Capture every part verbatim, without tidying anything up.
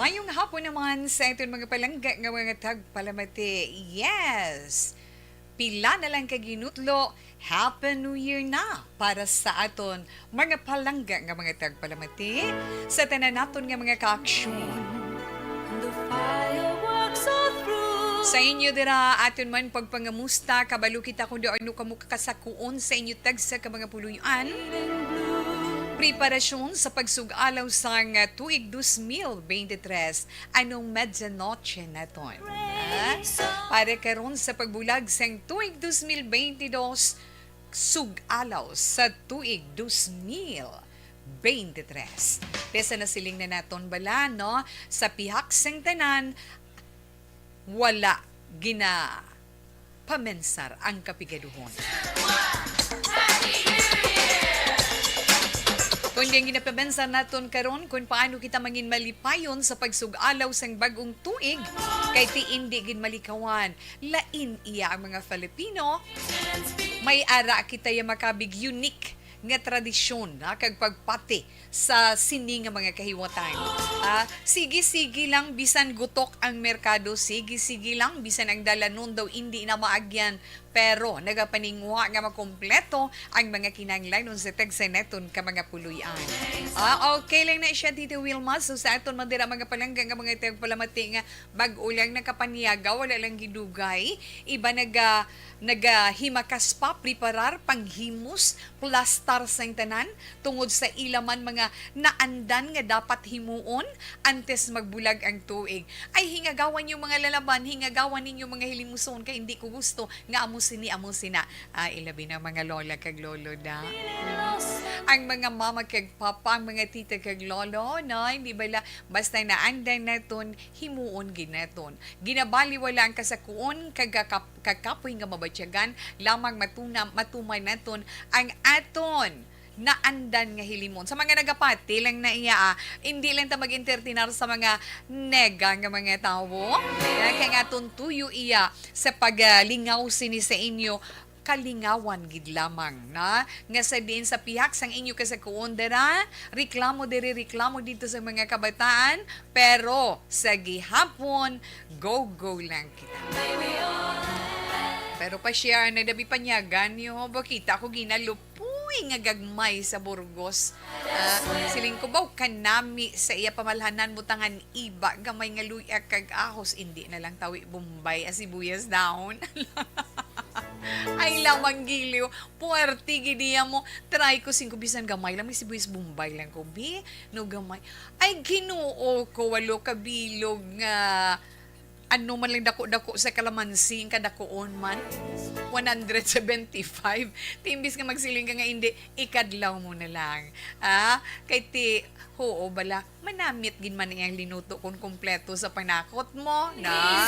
Maayong hapon naman sa aton mga palangga nga mga tagpalamati. Yes! Pila na lang ka ginutlo, Happy New Year na para sa aton mga palangga nga mga tagpalamati, sa tanan naton nga mga kaaksyon. And the fireworks are through. Sa inyo dira, aton man pagpangamusta, kabalo kita kung daw ano kamo kakasakuon sa inyo tagsa ka mga puloy-an. Preparasyon sa pagsug-alaw sang, ah, tuig dos mil bente tres, anong medianoche naton, ha? Para karon sa pagbulag sang tuig dos mil bente dos, sug-alaw sa tuig dos mil bente tres. Kaya sa nasiling na naton bala, no? Sa pihak sang tanan, wala ginapamensar ang kapigaduhon. Kundi ang ginapamensar naton karon kung paano kita mangin malipayon sa pagsug-alaw sang bag-ong tuig, kay ti indi gid malikawan. Lain iya ang mga Filipino. May ara kita ya makabig unique nga tradisyon, ha, kag pagpati sa sini nga mga kahiwatan. Ah, sige-sige lang, bisan gutok ang merkado, sige-sige lang, bisan ang dalanon daw indi na maagyan, pero nagapaningwa nga makompleto ang mga kinahanglanon sa tagsa naton ka mga puloy-an. Ah, okay lang na siya, Tito Wilma. So, sa aton man dira mga palangga nga mga tagpalamati nga bag-o lang nakapanyaga, wala lang gidugay, iba naga-, nagahimakas pa, preparar, panghimos, plastar sang tanan tungod sa ila man mga naandan nga dapat himuon antes magbulag ang tuig. Ay, hingagawan yung mga lalaban, hingagawan ninyo mga hilimuson, kay hindi ko gusto nga amo sini, amo sina. Ah, ilabi na mga lola kag lolo na. Ang mga mama kag papa, ang mga tita kag lolo, no? Hindi bala, basta naandan naton, himuon gid naton. Ginabaliwala ang kasakuon kag kakap-, kakapoy nga mabatyagan lamang matuna-, matumay naton ang aton naandan nga hilimon. Sa mga nagapati lang na iya, ah, hindi lang ta mag-entertainar sa mga nega nga mga tawo. Kaya kay nga aton tuyo iya sa paglingaw sini sa inyo, kalingawan gid lamang na nga sa diin sa pihak sang inyo kasakuon dira, reklamo diri, reklamo dito sa mga kabataan, pero sa gihapon, go-go lang kita. Pero pa-share na dabi panyagan niyo, ba kita ko ginalupoy nga gagmay sa Burgos. Ah, siling ko ba, kanami sa iya pamalhanan, butangan iba, gamay nga luya kag ahos, indi na lang tawi Bombay, ah, sibuyas dahon. Ay, lamang giliw. Puwerte gid iya mo. Try ko, singko, bisan gamay lang, may sibuyas Bombay lang ko, bi. No, gamay. Ay, Ginoo ko, walo ka bilog nga ano man lang dako-dako sa kalamansi, ang kadakuon man. One hundred seventy-five. Ti imbis nga magsiling ka nga hindi, ikadlaw mo na lang. Ah, kay ti, oo, bala, manamit gid man iyang linuto kung kompleto sa panakot mo, na?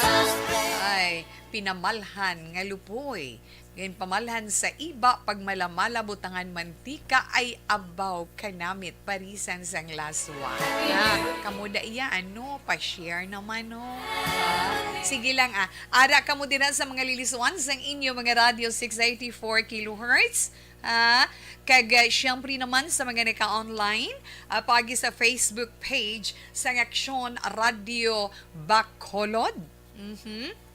Ay, pinamalhan nga lupoy. Ginpamalhan sa iba, pagmalamala, butangan mantika, ay abaw, kanamit, parisan sang laswa. Na, kamo da iya, ano, pa-share naman, no? Ah, sige lang, ah. Ara kamo dira sa mga lilisuan sang inyo mga radyo, six eighty-four kilohertz. Ah, kag, ah, siyempre naman sa mga naka-online, ah, pagi sa Facebook page sang Aksyon Radio Bacolod. Mhm.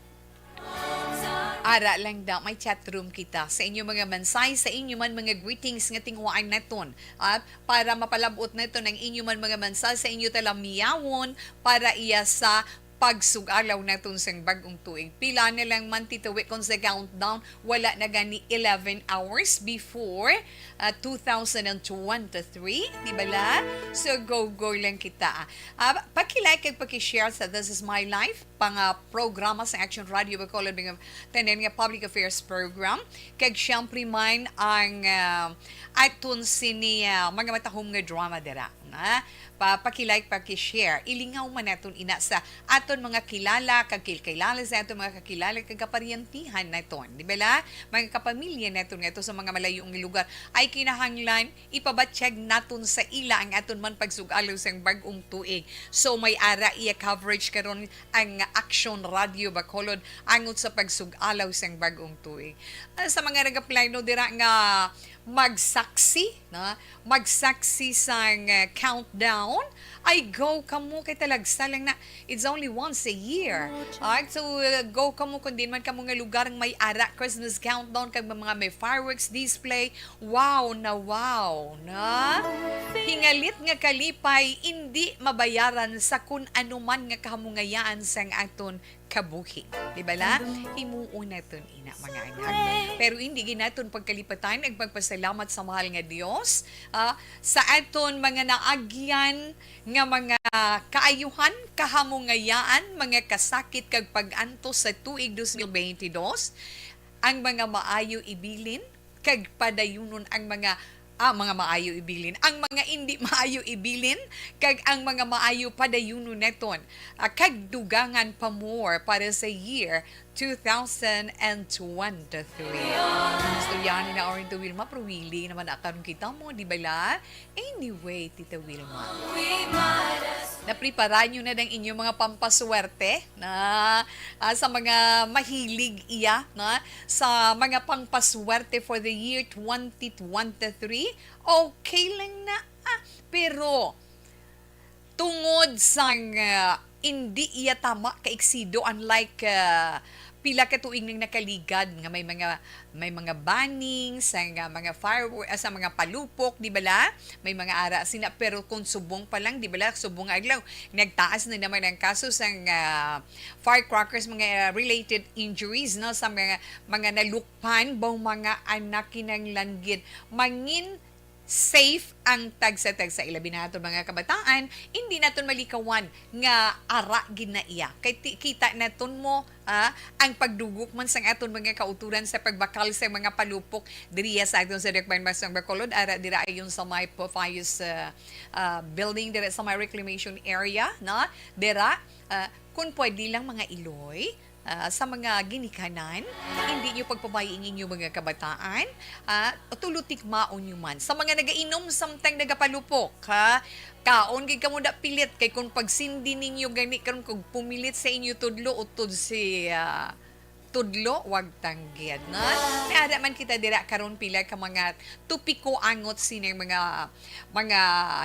Ara lang da, may chat room kita. Sa inyo mga mansay, sa inyo man mga greetings nga tinguhaan naton. At para mapalabot naton ang inyo man mga mansay sa inyo talamyawon para iya sa pagsugalaw naton sang bag-ong tuig. Pila na lang man, Tito Wick, kung sa countdown, wala na gani eleven hours before, ah, two thousand twenty-three, di ba la? So, go-go lang kita. Ah, paki-like kag paki-share sa This Is My Life, pang, ah, programa sa Action Radio Bacolod, mga tanan nga public affairs program. Kag siyempre man ang, ah, aton sini, ah, mga matahom nga drama dira. Na, pa, paki-like, paki-share. Ilingaw man naton ina sa aton mga kilala, kag kil-, kilala sa aton mga kakilala, kag kaparyentihan naton. Di ba la? Mga kapamilya naton nga ato sa mga malayo nga lugar. Ay kinahanglan, ipabatyag naton sa ila ang aton man pagsugalaw sang bag-ong tuig. So, may ara iya coverage karon ang Action Radio Bacolod angot sa pagsugalaw sang bag-ong tuig. Ah, sa mga nagaplayno dira nga magsaksi, na magsaksi sang, uh, countdown, ay go kamo kay talagsa lang na, it's only once a year. Alright, so, uh, go kamo kung din man kamo nga lugar nga may ara Christmas countdown kag mga may fireworks display. Wow na wow na. Hingalit nga kalipay, indi mabayaran sa kun ano man nga kahamungayaan sang aton kabuhi. Di ba la? Himuon naton ina, mga anak. Pero hindi gid naton pagkalipatan ang pagpasalamat sa mahal nga Dios, ah, sa aton mga naagyan nga mga kaayuhan, kahamungayaan, mga kasakit kag pag-antos sa tuig dos mil bente dos, ang mga maayo ibilin kag padayunon ang mga, ah, mga maayo ibilin, ang mga indi maayo ibilin, kag ang mga maayo padayunon naton, ah, kag dugangan pa more para sa year two thousand twenty-three. Istoryahan ni na Orin to Wilma, pero wili naman na karon kita mo, di ba la? Anyway, Tita Wilma, naprepara nyo na ang inyong mga pampaswerte na, ah, sa mga mahilig iya na sa mga pampaswerte for the year twenty twenty-three? Okay lang na, ah, pero tungod sang, ah, indi iya tama ka eksido, unlike, ah, pila ka tuig nang nakaligad nga may mga, may mga banning sa nga mga firework, ah, sa mga palupok, di bala? May mga ara sina, pero kung subong pa lang, di bala, subong nga adlaw, nagtaas na naman ang kaso sang, ah, firecrackers, mga, ah, related injuries, no, sa mga, mga nalukpan, baw mga anak kinahanglan gid mangin safe ang tagsa-tagsa, ilabi na ato mga kabataan, hindi naton malikawan nga ara gid na iya. Kay ti-, kita naton mo, ah, ang pagdugok man sang aton mga kauturan sa pagbakal sa mga palupok diriya sa aton sa Dakbayan Masang Bacolod, ara dira ayon sa may Pofius, ah, ah, building dira sa may reclamation area, no? Dira, ah, kung pwede lang mga iloy, ah, sa mga ginikanan, hindi nyo pagpabayi ang inyong mga kabataan, ah, tulo tikmaon nyo man. Sa mga nagainom samtang nagapalupok, ha, kaon gid kamo da pilit, kay kung pagsindi ninyo gani karon kog pumilit sa inyo tudlo, utod si, ah, tudlo, wag tanggid, no? May ara man kita dira karon pila ka mga topiko angot sining mga, mga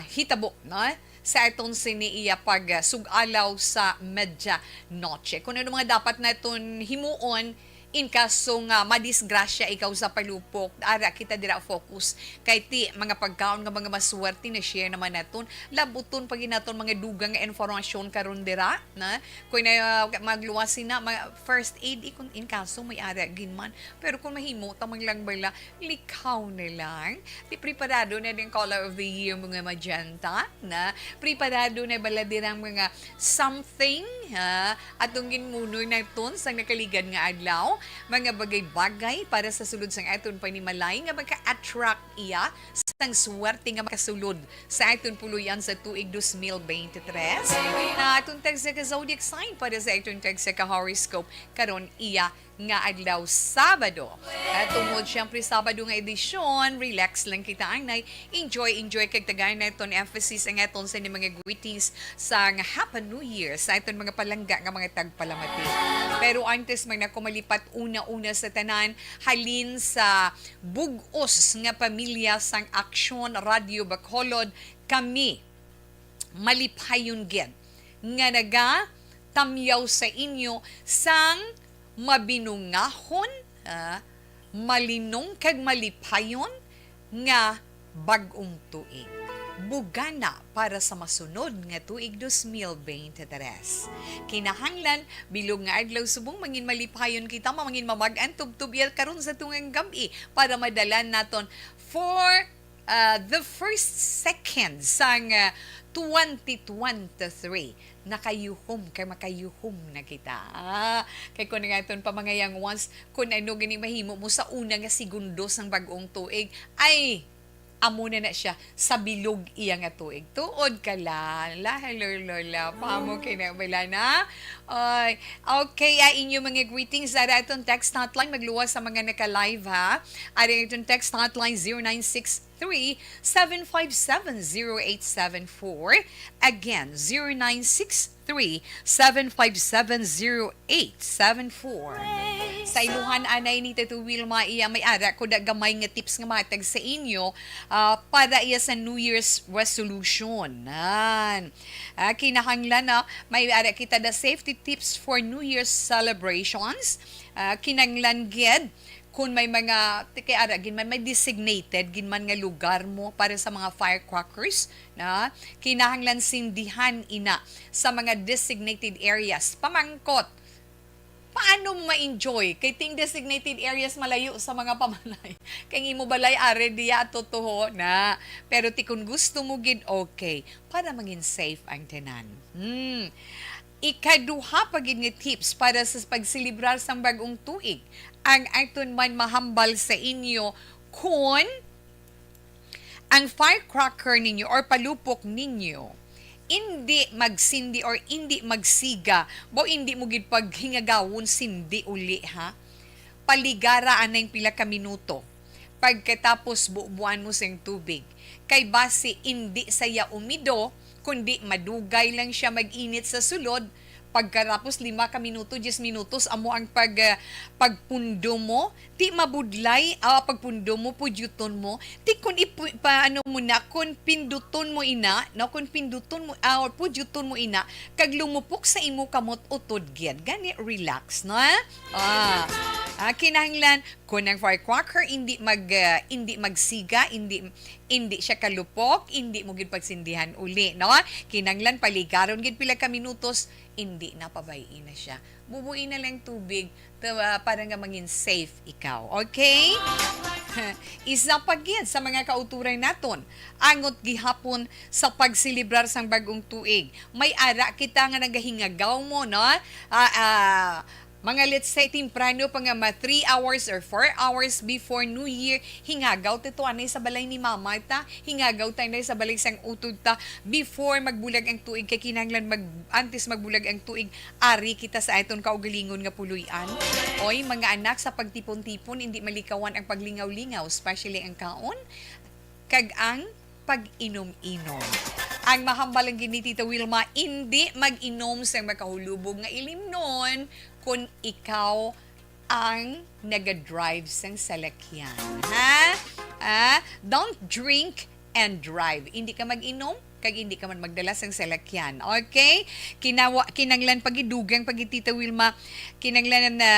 hitabo, no? Sa aton sini iya pag, ah, sug-alaw sa media noche. Kung ano mga dapat naton himuon in kaso nga madisgrasya ikaw sa palupok, ara kita dira focus. Kay ti mga pagkaon nga mga maswerte na share naman naton, labuton pa gid naton mga dugang nga informasyon karon dira, na kung na, ah, magluwas sina, mga first aid, eh, kung in kaso may ara gid man. Pero kung mahimo ta man lang bala, likhaw na lang. Di preparado na din color of the year, mga magenta, na preparado na bala din ang mga something, ha? Atong ginmunoy naton sa nakaligad nga adlaw, mga bagay-bagay para sa sulod sang aton panimalay nga maka-attract iya sang swerte nga makasulod sa aton puloy-an sa tuig dos mil bente tres. Na aton tagsa ka zodiac sign para sa aton tagsa ka horoscope karon iya nga adlaw, Sabado. At tungod, siyempre, Sabado nga edisyon, relax lang kita, anay. Enjoy, enjoy, kag tagaan naton emphasis ang aton sa mga greetings sang Happy New Year sa aton mga palangga nga mga tagpalamati. Pero antes man ako malipat, una-una sa tanan, halin sa bug-os nga pamilya sang Aksyon Radio Bacolod, kami malipayon gid nga nagatamyaw sa inyo sang mabinungahon, ah, malinong kag malipayon nga bag-ong tuig. Bugana para sa masunod nga tuig dos mil bente tres. Kinahanglan, bilog nga adlaw subong mangin malipayon kita, mamangin mamag-an tubtob iya karon sa tungang gab-i para madala naton for, ah, the first second sang, ah, twenty twenty-three. Nakayuhom kay makayuhom na kita. Ah, kay kung nga aton pamangayang once, kung ano gani mahimo mo sa una nga segundo sang bag-ong tuig, ay, amo na na siya sa bilog iya nga tuig. Tuod ka la, la, hello, Lola. Pamo kay na bala na. Ay, okay, ah, inyo mga greetings. Ara aton text hotline, magluwas sa mga naka-live, ha. Ara aton text hotline, zero nine six three, seven five seven, zero eight seven four. Again, zero nine six three, seven five seven, zero eight seven four. Sa iluhan anay ni Tito Wilma, iya may ara ko da gamay nga tips nga matag sa inyo, ah, para iya sa New Year's resolution. Nan. Ah, kinahanglan na may ara kita the safety tips for New Year's celebrations. Ah, kinahanglan gid kung may mga, ti-, kay ara gid man, may designated gid man nga lugar mo para sa mga firecrackers, na kinahanglan sindihan ina sa mga designated areas. Pamangkot, paano mo ma-enjoy? Kay ting designated areas malayo sa mga pamalay. Kay ang imo balay are diya, totoo na. Pero ti kun gusto mo gid, okay. Para mangin safe ang tanan. Hmm. Ikaduha pa gid nga tips para sa pagselebrar sang bag-ong tuig. Ang aton man mahambal sa inyo kun ang firecracker ninyo or palupok ninyo indi magsindi or indi magsiga, baw indi mo gid paghingagawon sindi uli, ha? Paligara anay pila ka minuto. Pagkatapos, bubuan mo sing tubig. Kay basi indi saya umido, kundi madugay lang siya mag-init sa sulod. Pagkatapos lima ka minuto, diyes minutos, amo ang pag, ah, pagpundo mo. Ti mabudlay, ah, pagpundo mo, pudyuton mo. Ti kun ipu-, pa, ano mo na, kun pinduton mo ina, no? Kun pinduton mo, ah, or pudyuton mo ina, kag lumupok sa imo kamot, utod gid. Gani, relax, no? Ah, ah, kinahanglan, kun ang firecracker, hindi mag, ah, hindi magsiga, hindi, hindi siya kalupok, hindi mo gid pagsindihan uli, no? Kinahanglan paligaron gid pila ka minutos, hindi na, pabay-i na siya. Bubuin na lang tubig, ta-, ah, para nga mangin safe ikaw. Okay? Isa pa gid sa mga kauturan naton, angot gihapon sa pagselebrar sang bag-ong tuig. May ara kita nga nagahingagaw mo, no? Ah, ah, mga, let's say, temprano pa nga, mga three hours or four hours before New Year, hingagaw ta to anay sa balay ni mama ta, hingagaw ta anay sa balay sang utod ta, before magbulag ang tuig, kay kinahanglan mag-, antes magbulag ang tuig, ari kita sa aton kaugalingon nga puloy-an. Oy, mga anak, sa pagtipon-tipon, hindi malikawan ang paglingaw-lingaw, especially ang kaon, kag ang pag-inom-inom. Ang mahambal lang gid ni Tita Wilma, indi mag-inom sa makahulubog nga ilimnon kun ikaw ang nagadrive sang salakyan. Ha? Ah, don't drink and drive. Hindi ka mag-inom, kag hindi ka man magdala sang salakyan. Okay? Kinawa-, kinanglan pagidugang pagitita Wilma, kinanglan na,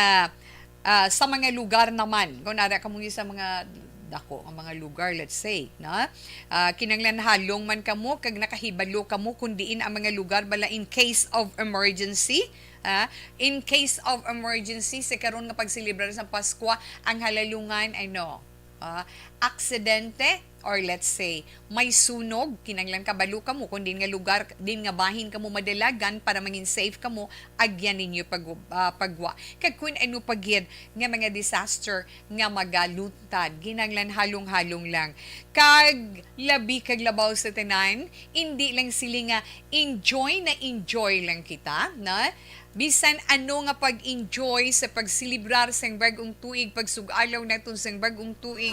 ah, sa mga lugar naman. Kung nara ka mo sa mga dako nga mga lugar, let's say, na, ah, kinanglan halong man kamo kag nakahibalo kamo kung diin ang mga lugar bala in case of emergency. Ah, in case of emergency, sa karon nga pagselebrar sa Paskwa, ang halalungan, ano, ah, aksidente, or let's say, may sunog, kinanglan kabalo kamo kung din nga lugar, din nga bahin kamo madalagan para mangin safe kamo, agyan ninyo pag, ah, pagwa. Kag kun ano pa gid nga mga disaster nga magaluntad, kinanglan halong-halong lang. Kag labi kag labaw sa tanan, indi lang sila nga enjoy na enjoy lang kita, na? Bisan ano nga pag-enjoy sa pagselebrar sang bag-ong tuig, pagsug-alaw naton sang bag-ong tuig,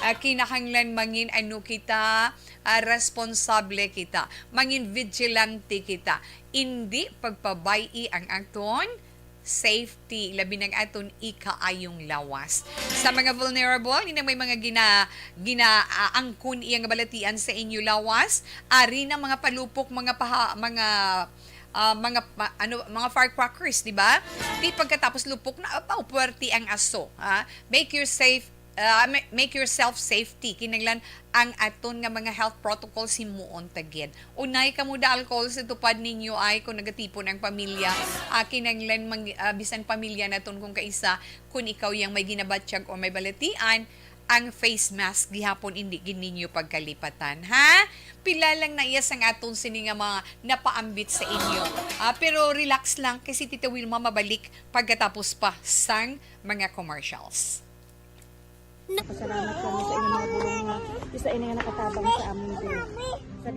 ah, kinahanglan mangin ano kita, ah, responsable kita, mangin vigilante kita. Indi pagpabay-i ang aton safety, labi nang aton ikaayong lawas. Sa mga vulnerable, ina may mga gina-, gina-, ah, angkon iyang balatian sa inyo lawas, ari na mga palupok, mga paha-, mga ah, mga pa-, ano, mga firecrackers, di ba? Di pagkatapos lupok na, apaw, puwerte ang aso, ha? Make your safe, ah, ma-, make yourself safety. Kinahanglan ang aton nga mga health protocols himuon ta gid. Unay kamo da alcohol sa tupad ninyo ay kung nagatipon ang pamilya. Ah, kinahanglan mang-, ah, bisan pamilya naton kung kaisa, kung ikaw yang may ginabatyag o may balatian, ang face mask gihapon hindi gid ninyo pagkalipatan, ha? Pila lang na iya sang aton sini nga mga napaambit sa inyo. Ah, pero relax lang kay si Tita Wilma mabalik pagkatapos pa sang mga commercials. Pasalamat kami sa inyong mga bulong nga isa ini nga nakatabang sa amin din. Sa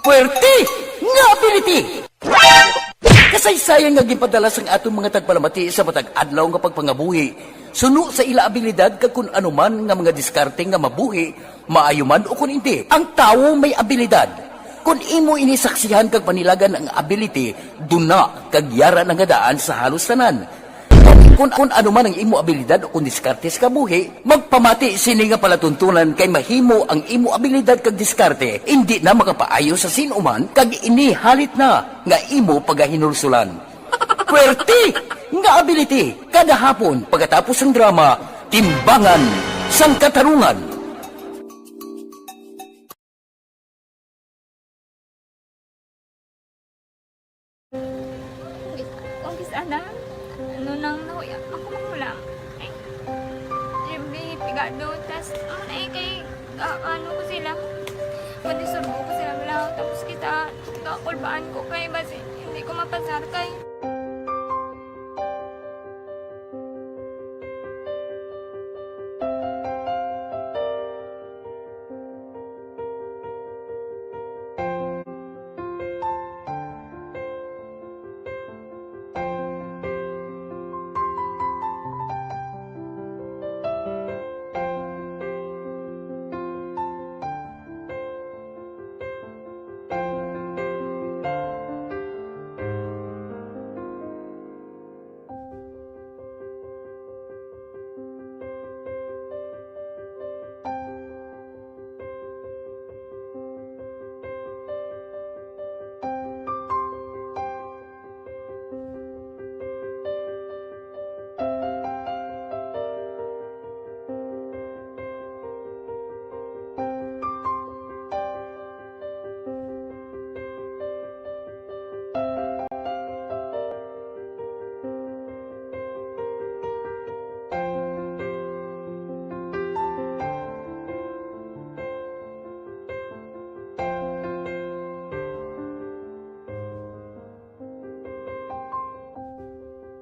Puwerte nga ability! Kasaysayan nga ginpadala sang aton mga tagpalamati sa matag adlaw nga pagpangabuhi. Suno sa ila abilidad kag kun ano man nga mga diskarte nga mabuhi, maayo man o kun indi, ang tawo may abilidad. Kon imo ini saksihan kag panilagan ang ability, duna kag yara na nga daan sa halos tanan. Kon, kon ano man ang imo abilidad o kon diskarte sa kabuhi, magpamati sini nga palatuntunan kay mahimo ang imo abilidad kag diskarte indi na makapaayo sa sin-o man kag ini halit na nga imo pagahinulsulan. Pwerte nga ability kada hapon pagkatapos sang drama, Timbangan sang Katarungan. Kung kis-, kung kis-, ana, ano nang nahuya, ako mahulam. Ay, Jimmy, pigado, tas, ano na eh, kay, ah, ano ko sila, madisturbo ko sila, wala, tapos kita, kakulbaan ko kay, basi, hindi ko mapasar kay.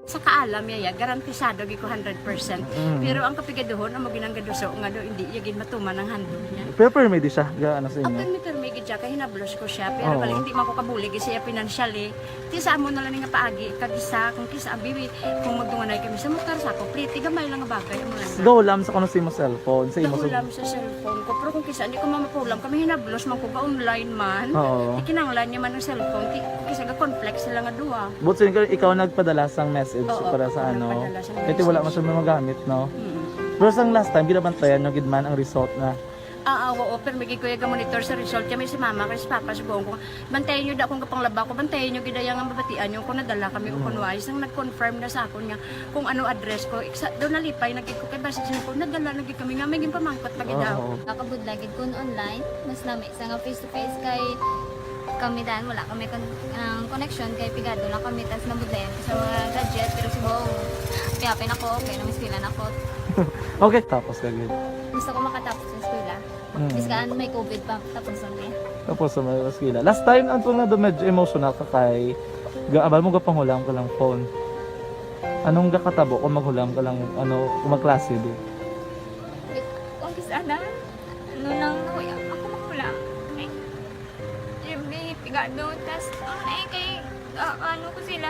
Sa kaalam niya, ya, garantisado gid ko hundred percent. Mm. Pero ang kapigaduhon, amo ginang gaduso nga do, hindi iya gid matuman ang handog niya. Pero permi di siya, ga-, ano sa inyo? Permi, permi gid siya, kay hinablos ko siya. Pero Oo. bali, hindi man ko kabulig siya financially. Ti sa amo na lang nga paagi, kag isa, kung kisa, bibi, kung magdunganay kami sa motor, sa ako, pliti, gamay lang nga bagay, amo lang. Gahulam sa kuno sa imo cellphone, sa imo Gahulam sa cellphone ko. Pero kung kisa, hindi ko mamapulam, kami hinablos man ko, ga-online man. Oo. Ikinanglan niya man ang cellphone, ti, kung kisa, ga-conflict sila nga duha. But so, ikaw, ikaw nagpadala sang message Oo, para sa ako ano? nagpadala sang Kasi wala man message. siya magamit, no? Mm. Pero sang last time, ginabantayan nyo gid man ang result na? Ah, ah, oo, pero may gid ko yung monitor sa result. Kami si mama, kay si papa, si buong ko. Bantayan nyo da kung kapanglaba ko, bantayan nyo gid ang mabatian nyo kung nadala kami o Mm. kung wala. Isang nag-confirm na sa akon nga kung ano address ko. Iksa, daw nalipay na gid ko kay basta siya ko, nadala na gid kami nga may ginpamangkot pa gid Oo, daw. oo. Nakabudlay gid kun online, mas nami sa nga face to face kay kami dan wala kami kon-, ang connection kay pigado lang kami tas nabudlayan ko sa mga gadget pero si Bong, kaya pa nako, okay, nang eskwela na ko. Okay, tapos ka gid. Gusto ko makatapos sa eskwela. Mm. Biskan may covid pa, tapos ang eh. Tapos sa mga eskwela. Last time, ang tunga do medyo emotional ka kay ga-, abal mo gapanghulam ka lang phone. Anong gakatabo kung maghulam ka lang, ano, kung magklase di? Kung kis-, ana, ano nang nahuya, ako mahulam. Ay, Jimmy, pigado, tas, ano na eh, kay, ah, ano ko sila,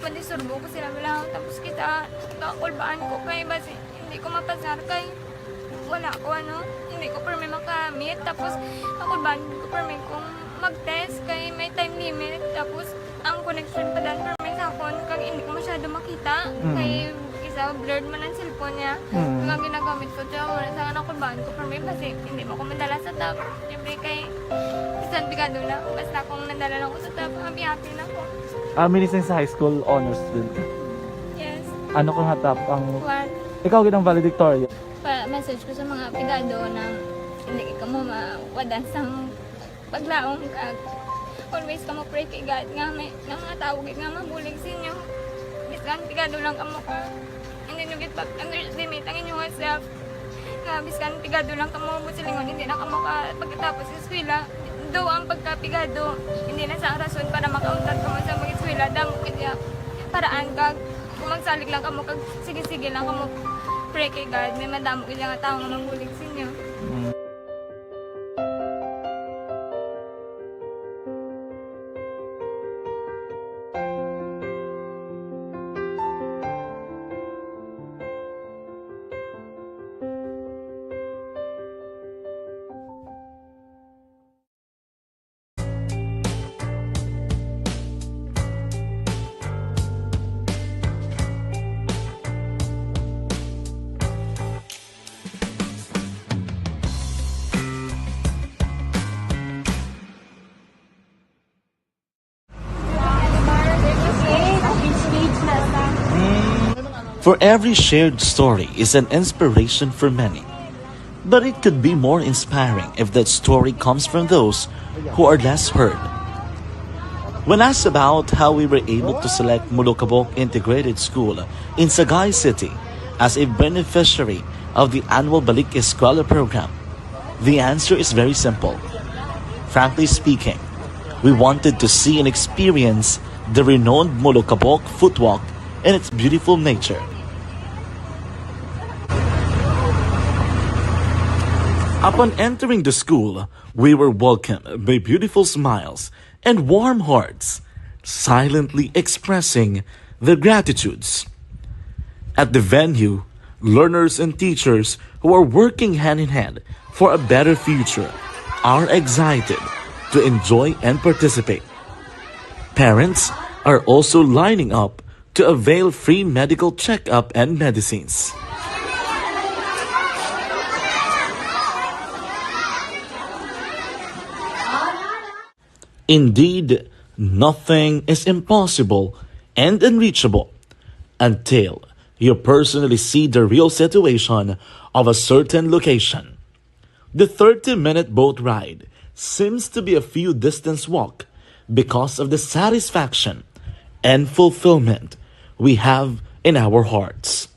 madisturbo ko sila, wala, tapos kita, kakulbaan ko kay, basi, hindi ko mapasar kay, wala ko, ano, hindi ko permi makamit, tapos, kakulbaan ko permi kung mag-test kay may time limit, tapos, ang connection pa dan permi sa akon, kag hindi ko masyado makita, Mm. kay, isa, blurred man ang cellphone niya, Mm. kag ginagamit ko, siya, wala sa akin, kakulbaan ko permi, basi, hindi mo ko madala sa top, siyempre, kay, bisan pigado na, basta kung nadala lang ko sa top, happy-happy na ko. Ah, minising sa high school, honor student ka? Yes. Ano ka nga top ang One. Ikaw gid ang valedictorian? Pa-message ko sa mga pigado na hindi kamo mawadan sang paglaom kag always kamo pray kay God nga may, nga mga tawo gid nga mabulig sa inyo. Bisan pigado lang kamo ka, hindi nyo gid pag-underestimate ang inyong self. Nga biskan pigado lang kamo, buot silingon, hindi na kamo ka pagkatapos sa eskwela. Though ang pagkapigado, hindi na sa rason para makauntat kamo sa mag-eskwela. Damo gid ya paraan kag kung magsalig lang kamo kag sige-sige lang kamo pray kay God, may madamo gid nga tawo nga magbulig sa inyo. Mm. For every shared story is an inspiration for many. But it could be more inspiring if that story comes from those who are less heard. When asked about how we were able to select Molokabok Integrated School in Sagay City as a beneficiary of the annual Balik Eskwela program, the answer is very simple. Frankly speaking, we wanted to see and experience the renowned Molokabok Footwalk and its beautiful nature. Upon entering the school, we were welcomed by beautiful smiles and warm hearts, silently expressing their gratitudes. At the venue, learners and teachers who are working hand in hand for a better future are excited to enjoy and participate. Parents are also lining up to avail free medical checkup and medicines. Indeed, nothing is impossible and unreachable until you personally see the real situation of a certain location. The thirty-minute boat ride seems to be a few distance walk because of the satisfaction and fulfillment we have in our hearts.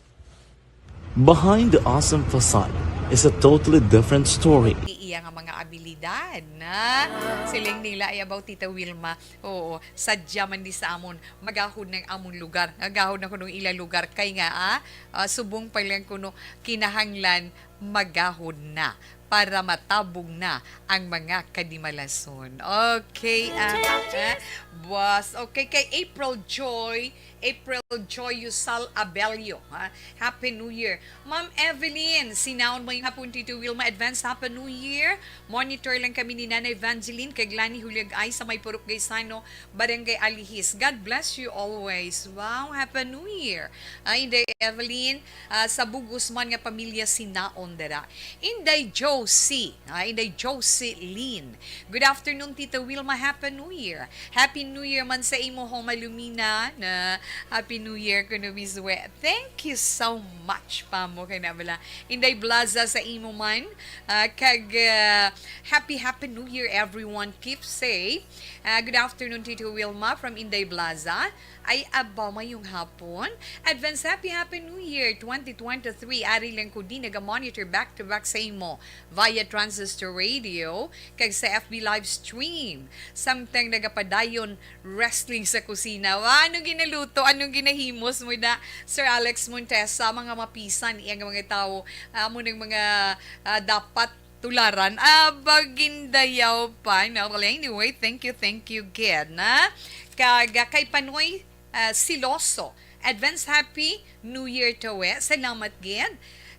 Behind the awesome facade is a totally different story. Iya nga mga abilidad na siling nila ay about Tita Wilma. Oo, sadya man di sa amon, magahod na ang amon lugar. Magahod na kuno ila lugar. Kay nga, ah, ah, subong pa lang kuno kinahanglan magahod na para matabog na ang mga kadimalason. Okay, ah, ah, boss. Okay, kay April Joy, April Joy Yusal Abelio, ha? Happy New Year. Ma'am Evelyn, sinaon mo yung hapon, Tito Wilma. Advance Happy New Year. Monitor lang kami ni Nanay Evangeline kag Lani Huliag-ay sa may Purok Gaisano, Barangay Alihis. God bless you always. Wow, Happy New Year. Ay, Inday Evelyn, ah, sa bugos man nga pamilya sinaon dira. Inday Josie, ah, Inday Josie Lynn. Good afternoon, Tita Wilma. Happy New Year. Happy New Year man sa imo, Homa Lumina, na Happy New Year kuno mismo. Thank you so much, pamo, kay na bala. Inday Blaza sa imo man, ah, kag, ah, happy, happy New Year, everyone. Keep safe. Ah, good afternoon, Tito Wilma from Inday Blaza. Ay, aba, mayong hapon. Advance happy, happy New Year twenty twenty-three. Ari lang ko di naga-monitor back to back sa imo via transistor radio kag sa F B live stream. Samtang nagapadayon wrestling sa kusina. Wa, anong ginaluto? Anong ginahimos mo na? Sir Alex Montesa, mga mapisan, iyang mga tawo, amo ng mga, ah, dapat tularan. Aba, gindayaw pa. No? Well, anyway, thank you, thank you, gid, na? Kag, ah, kay Panoy, ah, Siloso. Advance Happy New Year, Tawe. Salamat, gid.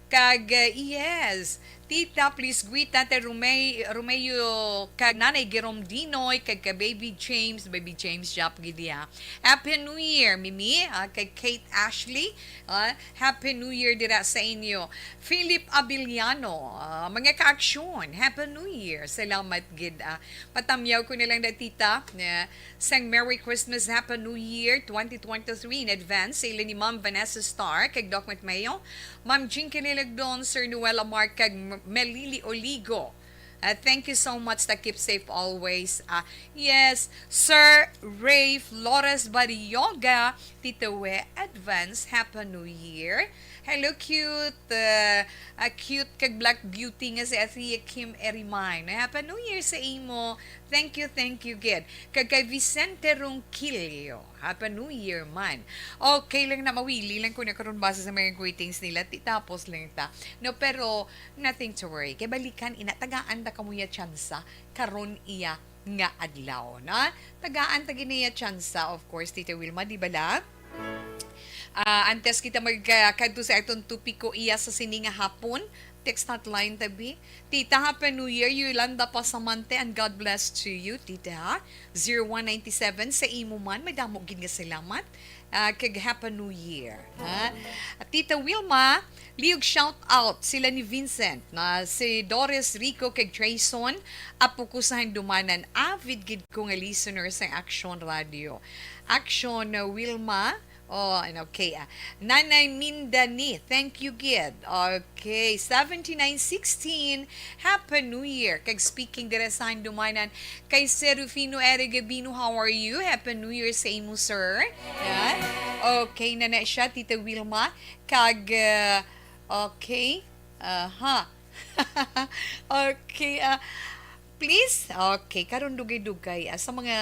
Kag, ah, yes, Tita, please greet Tata Romeo, Romeo kag Nanay Girom Dinoy, kag ka Baby James, Baby James Jap gid, ah. Happy New Year, Mimi, ah, kay Kate Ashley, ah, Happy New Year dira sa inyo. Philip Abiliano, ah, mga kaaksyon, Happy New Year. Salamat gid, ah. Patamyaw ko na lang na, Tita, na sang Merry Christmas, Happy New Year twenty twenty-three in advance sa ila ni Ma'am Vanessa Star, kag Doc Mayo, Ma'am Jinky Nilagdon, Sir Noel Amar, kag M-, Melili Oligo. Ah, thank you so much, ta keep safe always. Ah, yes, Sir Ray Flores Barrioga, Tito We, advance Happy New Year. Hello, cute. Ah, ah, cute kag black beauty nga si Athea Kim Erimay. Happy New Year sa imo. Thank you, thank you, gid. Kag kay Vicente Ronquillo, Happy New Year man. Okay lang na, mawili lang ko na karon base sa mga greetings nila. Ti-, tapos lang ta. No, pero nothing to worry. Kay balikan ina, tagaan ta kamo ya tsansa karon iya nga adlaw, na? Tagaan ta gid niya tsansa, of course, Tita Wilma, di ba la? Ah, antes kita mag, ah, kadto sa atong topiko iya sa sini nga hapon, text hotline tabi. Tita, Happy New Year, Yolanda Pasamante, and God bless to you, Tita. Zero one ninety-seven, sa imo man, madamo gid nga salamat. Ah, kag Happy New Year, ha? Tita Wilma, liog shout out sila ni Vincent, na si Doris Rico kag Trayson, apo ko sa Handumanan, avid gid ko nga listener sa Action Radio. Action, ah, Wilma, Oh, and okay. Ah. Nanay Mindani, thank you, gid. Okay, seventy-nine sixteen, Happy New Year. Kag speaking dira sa Handumanan, kay Sir Rufino Eric Gabino, how are you? Happy New Year sa imo, sir. Yan. Okay, na na siya, Tita Wilma. Kag, uh, okay. Aha. Okay, ah, please. Okay, karon dugay-dugay, ah, sa mga,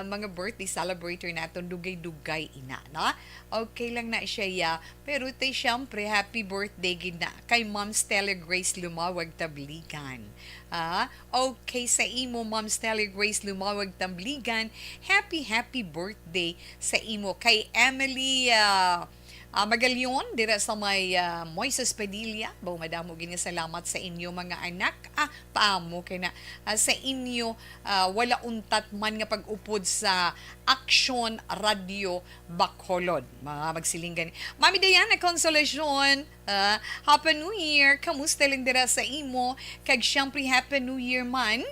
mga birthday celebrator naton, dugay-dugay ina, no? Okay lang na siya, ya. Pero tay, syempre, happy birthday gid na kay Ma'am Stella Grace Lumawag Tabligan. Ah, okay, sa imo, Ma'am Stella Grace Lumawag Tabligan, happy, happy birthday sa imo. Kay Emily, ah, ah, Magalion, dira sa may, ah, Moises Padilla, baw madamo gid nga salamat sa inyo, mga anak. Ah, paamo kay na, ah, sa inyo, ah, wala untat man nga pag-upod sa Action Radio Bacolod. Mga magsiling gani. Mami Diana Consolacion, ah, Happy New Year. Kamusta lang dira sa imo? Kag syempre, Happy New Year man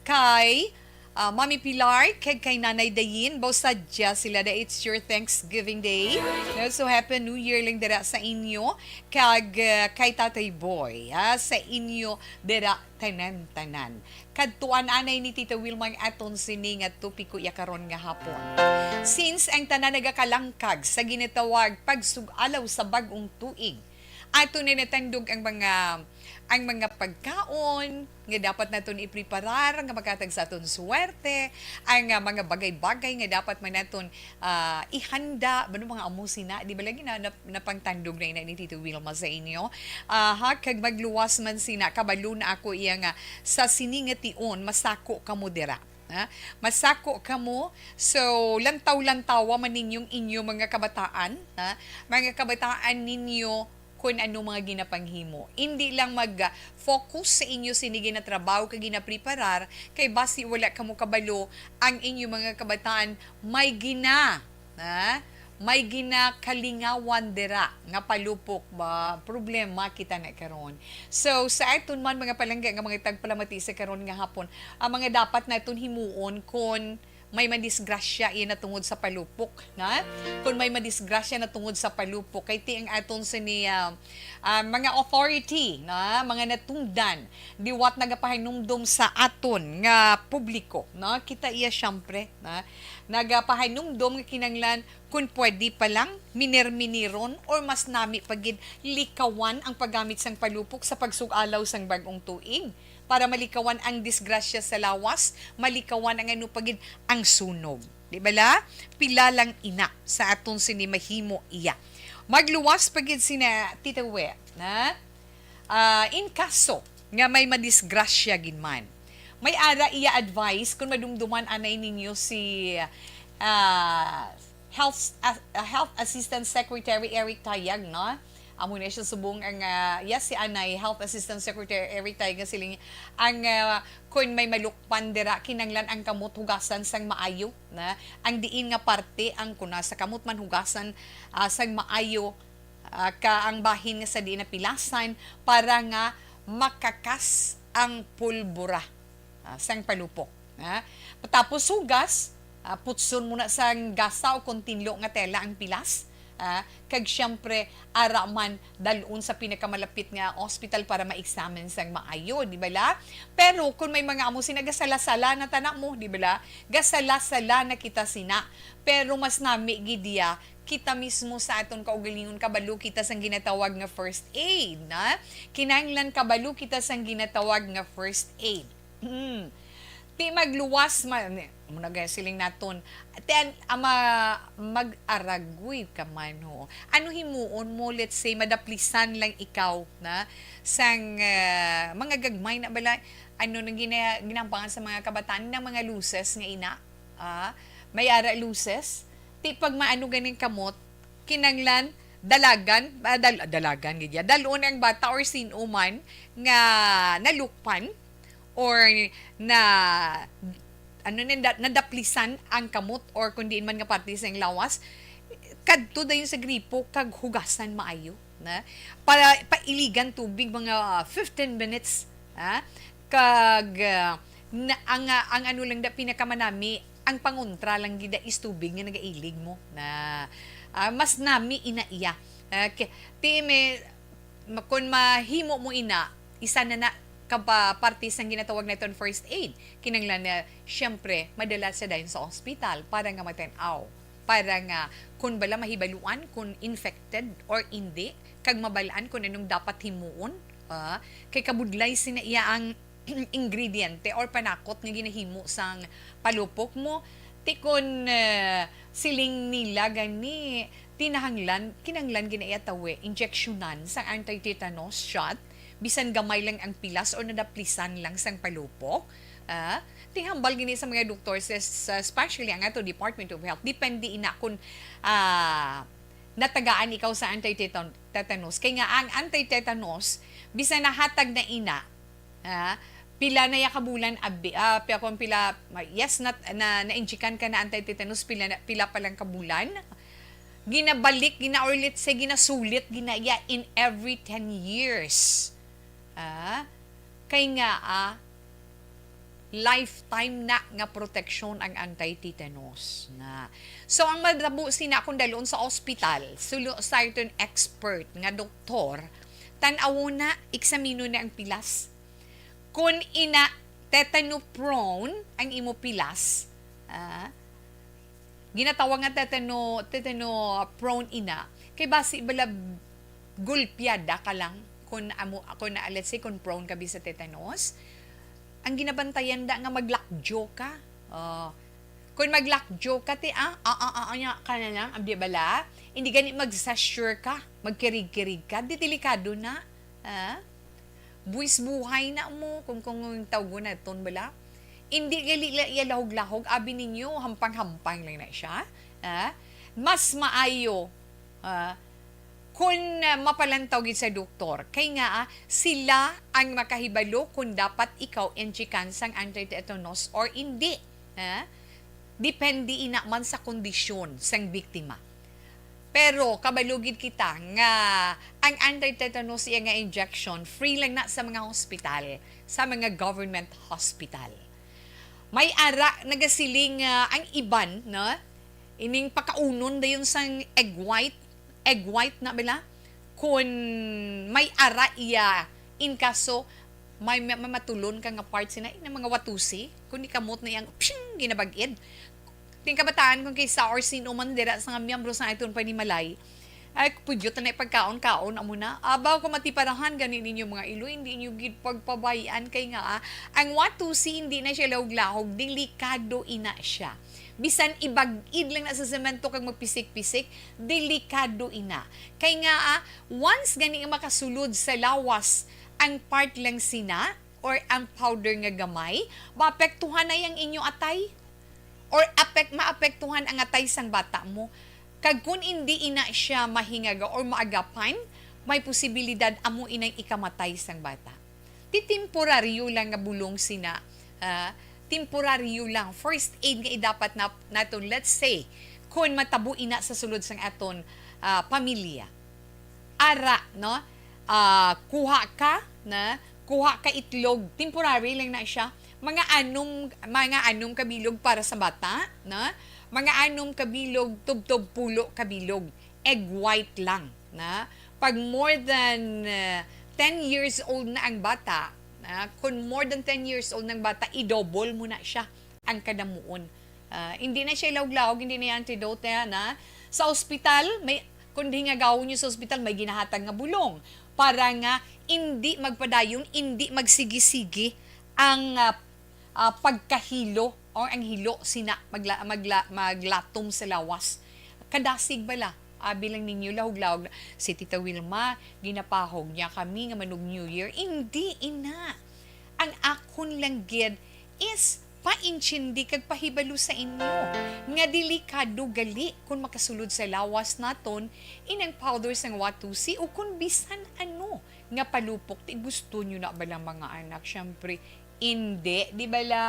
kay, ah, Mami Pilar, kag kay Nanay Dayin. Baw sadya sila na it's your Thanksgiving Day. No? So, Happy New Year lang dira sa inyo. Kag, ah, kay Tatay Boy, ah, sa inyo dira tanan-tanan. Kadtuan anay ni Tita Wilma ang aton sini nga topiko iya karon nga hapon. Since ang tanan nagakalangkag sa ginatawag pagsug-alaw sa bag-ong tuig, ato na natandog ang mga, ang mga pagkaon nga dapat naton ipreparar nga maghatag sa aton swerte, ang, ah, mga bagay-bagay nga dapat man naton, ah, ihanda, bano mga amo sina, di ba lagi na, na, napangtandog na ina ni Tito Wilma sa inyo? Aha, kag magluwas man sina, kabalo na ako iya nga sa sini nga tion, masako kamo dira. Ha? Masako kamo, so lantaw-lantawa man ninyong inyo mga kabataan, ha? Mga kabataan ninyo, kun ano mga ginapanghimo. Indi lang mag-focus sa inyo sini ginatrabaho kag ginapreparar, kay basi wala kamo kabalo ang inyo mga kabataan may gina, ha? May ginakalingawan dira nga palupok ba? Problema kita na karon. So, sa aton man mga palangga nga mga tagpalamati sa karon nga hapon, ang mga dapat naton himuon kon may madisgrasya iya na tungod sa palupok, na? Kung may madisgrasya na tungod sa palupok, kay ti ang aton sini, ah, ah, mga authority, na? Mga natungdan, liwat nagapahinumdom sa aton nga publiko, na? Kita iya, siyempre, na? Nagapahinumdom nga kinanglan, kung pwede pa lang, miner-miniron or mas nami pa gid likawan ang paggamit sang palupok sa pagsug-alaw sang bag-ong tuig. Para malikawan ang disgrasya sa lawas, malikawan ang ano pa gid, ang sunog. Di bala? Pila lang ina sa aton sini mahimo iya. Magluwas pa gid sina Tita We, na? Ah, in kaso nga may madisgrasya gid man, may ara iya advice kung madumduman anay ninyo si, ah, Health, ah, ah, Health Assistant Secretary Eric Tayag, no? Amo na siya subong ang, ah, yes, si anay Health Assistant Secretary Eric Tayag nga siling ang, ah, kun may malukpan dira, kinanglan ang kamot hugasan sang maayo, na? Ang diin nga parte ang kuna sa kamot man hugasan, ah, sang maayo, ah, ka ang bahin nga sa diin napilasan para nga makakas ang pulbura, ah, sang palupok, ah. Tapos hugas, ah, putson mo na sang gasa o kon tinlo nga tela ang pilas, ah, kag siyempre, ara man, dal-on sa pinakamalapit nga ospital para ma-examine sang maayo, di bala? Pero kung may mga amo sina, gasala-sala na tana mo, di bala? Gasala-sala na kita sina. Pero mas nami gid iya, kita mismo sa aton kaugalingon, kabalo kita sang ginatawag nga first aid, na? Kinahanglan kabalo kita sang ginatawag nga first aid. Hmm. Ti magluwas man, mo na gaya siling naton. Ti an-, ama, mag-aragoy ka man, ho. Ano himuon mo, let's say, madaplisan lang ikaw, na? Sang, ah, mga gagmay na bala, ano nang gina-, ginampangan sa mga kabataan, ng mga luces nga ina? Ah, may ara luces? Ti pag maano ganing kamot, kinanglan, dalagan, ah, dal-, dalagan, gid ya. Dal-on ang bata or sin-o man nga nalukpan or na, ano ni, da-, nadaplisan ang kamot or kung diin man nga parte sa iyang lawas, kadto dayon sa gripo kag hugasan maayo, na? Para pailigan tubig mga fifteen minutes, ha? Kag, ah, na, ang, ah, ang ano lang da, pinakamanami, Ang pangontra lang gid is tubig nga nagailig mo na, ah, mas nami ina iya. Ah, ki-, ti may, ma-, kun mahimo mo ina, isa na na ka pa parte sang ginatawag naton first aid. Kinahanglan na, siyempre, madala siya dayon sa ospital para nga matan-aw. Para nga, kun bala mahibaluan kung infected or hindi, kag mabalaan kung anong dapat himuon, ah, kay kabudlay sina iya ang ingrediente or panakot nga ginahimo sang palupok mo. Ti kon, eh, siling nila gani, tinahanglan, kinahanglan gina iya tawi, injeksyonan sang anti-tetanus shot, bisan gamay lang ang pilas o nadaplisan lang sang palupok. Ah, ti hambal gini sa mga doktor, sa, sa, especially ang ato Department of Health, depende ina kung, ah, natagaan ikaw sa anti-tetan-, tetanus. Kay nga ang anti-tetanus, bisan nahatag na ina, ah, pila na ya ka bulan, abi, ah, pila, kung pila, ma-, yes, nat-, na, na-injikan ka na anti-tetanus, pila na, pila pa lang ka bulan, ginabalik, gina, or let's say, ginasulit, gina, ya, in every ten years. Ah, kay nga, ah, lifetime na nga proteksyon ang anti-tetanus na. So, ang madabo sina kung dalon sa ospital, sulo sa certain expert nga doktor, tan-awon na, eksamino na ang pilas. Kung ina tetano prone ang imo pilas, ah, ginatawag nga tetano, tetano prone ina, kay basi bala gulpiada ka lang kung amo, kung, let's say, kung prone ka bi sa tetanus, ang ginabantayan da nga maglakjo ka. Oh. Kung maglakjo ka, ti, ah, ah, ah, ah, nya ka na lang, abdi bala, hindi gani magsasure ka, magkirig-kirig ka, di delikado na. Ah? Buwis buhay na mo, kung, kung, kung tawgon naton bala. Hindi gali la iya lahog-lahog, abi ninyo, hampang-hampang lang na siya. Ah? Mas maayo, ah, kung, ah, mapalantaw gid sa doktor. Kay nga, ah, sila ang makahibalo kung dapat ikaw injikan sang anti-tetanus or hindi. Ah? Depende ina man sa kondisyon sang biktima. Pero kabalo gid kita nga ang anti-tetanus iya nga injection free lang na sa mga hospital, sa mga government hospital. May ara nagasiling nga ang iban, no? Ining pakaunon dayon sang egg white, egg white na bala? Kun may ara iya, in kaso may, may, may matulon ka nga part sina, ina mga watusi, kun ikamot na yang pshing, ginabag-id. Ting kabataan, kung kaysa or sino man dira sa nga miyembro sa aton panimalay, ay, pudyo ta na ipagkaon-kaon, amo na. Abaw, kung matiparahan gani ninyo mga iloy, hindi ninyo gid pagpabayaan kay nga, ah, ang watusi hindi na siya lahog-lahog, delikado ina siya. Bisan ibag-id lang na sa semento kag magpisik-pisik, delikado ina. Kay nga, ah, once gani nga makasulod sa lawas ang part lang sina, or ang powder nga gamay, maapektuhan na yang inyo atay. Or apek-, maapektuhan ang atay sang bata mo. Kag kun indi ina siya mahingaga or maagapan, may posibilidad amo inang ikamatay sang bata. Ti temporaryo lang nga bulong sina, ah, temporaryo lang. First aid nga idapat na, naton, let's say, kun matabo ina sa sulod sang aton, ah, pamilya. Ara, no? Ah, kuha ka, na, kuha ka itlog, temporary lang na siya. Mga anom, mga anom ka bilog para sa bata, na? Mga anom ka bilog, tubtob pulo ka bilog. Egg white lang, na? Pag more than, uh, ten years old na ang bata, na? Kung more than ten years old ng bata, i-double mo na siya, ang kadamuon. Ah, hindi na siya ilawog-lawog, hindi na yung antidote na, na. Sa ospital, may, kung hingagawon niyo sa ospital, may ginahatag nga bulong para nga hindi magpadayon, hindi magsigi-sigi ang, ah, ah, pagkahilo or ang hilo sina magla-, magla-, maglatom sa lawas. Kadasig bala, abi lang ninyo, lahog-lahog na, "Si Tita Wilma, ginapahog niya kami nga manug New Year." Hindi, ina. Ang akon lang gid is paintindi kag pahibalo sa inyo nga delikado gali kon makasulod sa lawas naton inang powder sang watusi o kon bisan ano nga palupok. Ti gusto nyo na ba lang, mga anak? Siyempre, hindi, di ba la?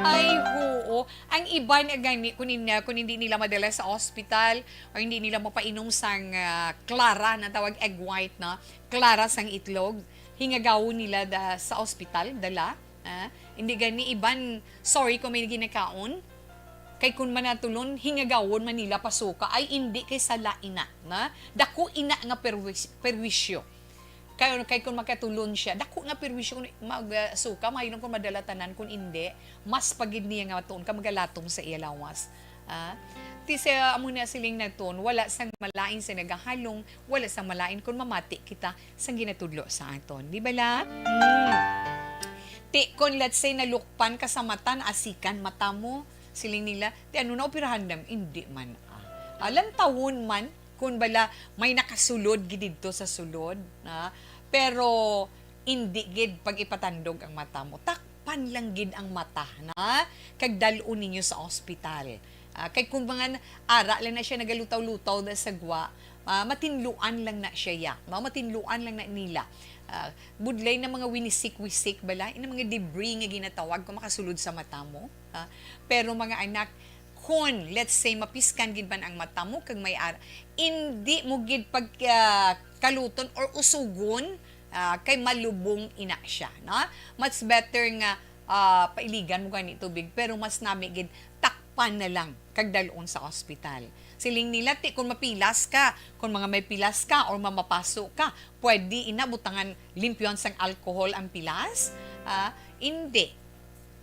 Ay, oo. Ang iban gani, kung, in-, kung hindi nila madala sa ospital o hindi nila mapainom sang, ah, clara, na tawag egg white, no? Clara sang itlog, hingagawon nila da, sa ospital, dala. Ah, hindi gani iban, sorry kung may ginakaon. Kay kun manatulon, hingagawon man nila pasuka, ay indi kay sala ina, na? Dako ina nga perwis-, perwisyo. Kay, kay kun makatulon siya, dako nga perwisyo kun mag, ah, suka, maayo lang kun madala tanan, kun indi, mas pa gid niya nga matuon ka magalatom sa iya lawas. Ah, ti sa amo na siling naton, wala sang malain sa nagahalong, wala sang malain kun mamati kita sang ginatudlo sa aton. Di bala? Hmm. Ti, kun let's say, nalukpan ka sa mata, naasikan mata mo, siling nila, ti ano na, operahan lang? Hindi man, ah. Ah, lantawon man, kun bala, may nakasulod gid didto sa sulod, ah. Pero, hindi gid pag ipatandog ang mata mo. Takpan lang gid ang mata, na? Kag dal-on ninyo sa ospital. Ah, kay kung mga na-, ara lang na siya nagalutaw-lutaw da sa gwa, ah, matinluan lang na siya, ya. Ma-, matinluan lang na nila. Ah, budlay na mga winisik-wisik bala, ina mga debris nga ginatawag kung makasulod sa mata mo. Ah, pero mga anak, kun, let's say, mapiskan gid man ang mata mo, kag may ar-, indi mo gid pag, ah, kaluton or usugon, ah, kay malubong ina siya, no? Much better nga, ah, pailigan mo gani tubig, pero mas nami gid takpan na lang kag dal-on sa ospital. Siling nila, ti, kung mapilas ka, kung mga may pilas ka or mamapaso ka, pwede ina butangan, limpyuhan sang alcohol ang pilas? Ah, indi.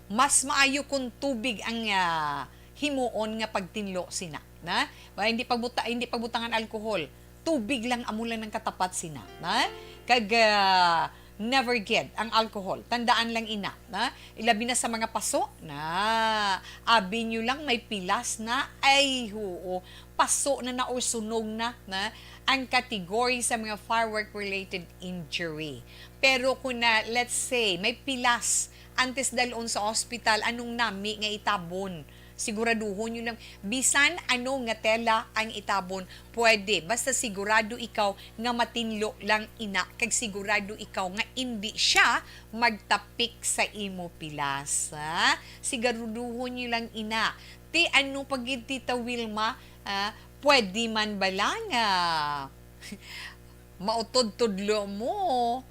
Mas maayo kung tubig ang, ah, himuon nga pagtinlo sina, na? Ba, hindi pagbuta-, hindi pagbutangan alcohol. Tubig lang, amo lang ang katapat sina, na? Kag, ah, never gid ang alcohol. Tandaan lang ina, na? Ilabi na sa mga paso, na? Abi nyo lang may pilas na, ay, huo, paso na na or sunog na, na? Ang category sa mga firework-related injury. Pero kung na, let's say, may pilas, antes dalon sa ospital, anong nami nga itabon? Siguraduhon nyo lang, bisan ano nga tela ang itabon, pwede. Basta sigurado ikaw nga matinlo lang ina, kag sigurado ikaw nga indi siya magtapik sa imo pilas, ha? Siguraduhon nyo lang ina. Ti ano pa gid, Tita Wilma, ha? Pwede man bala nga mautod tudlo mo,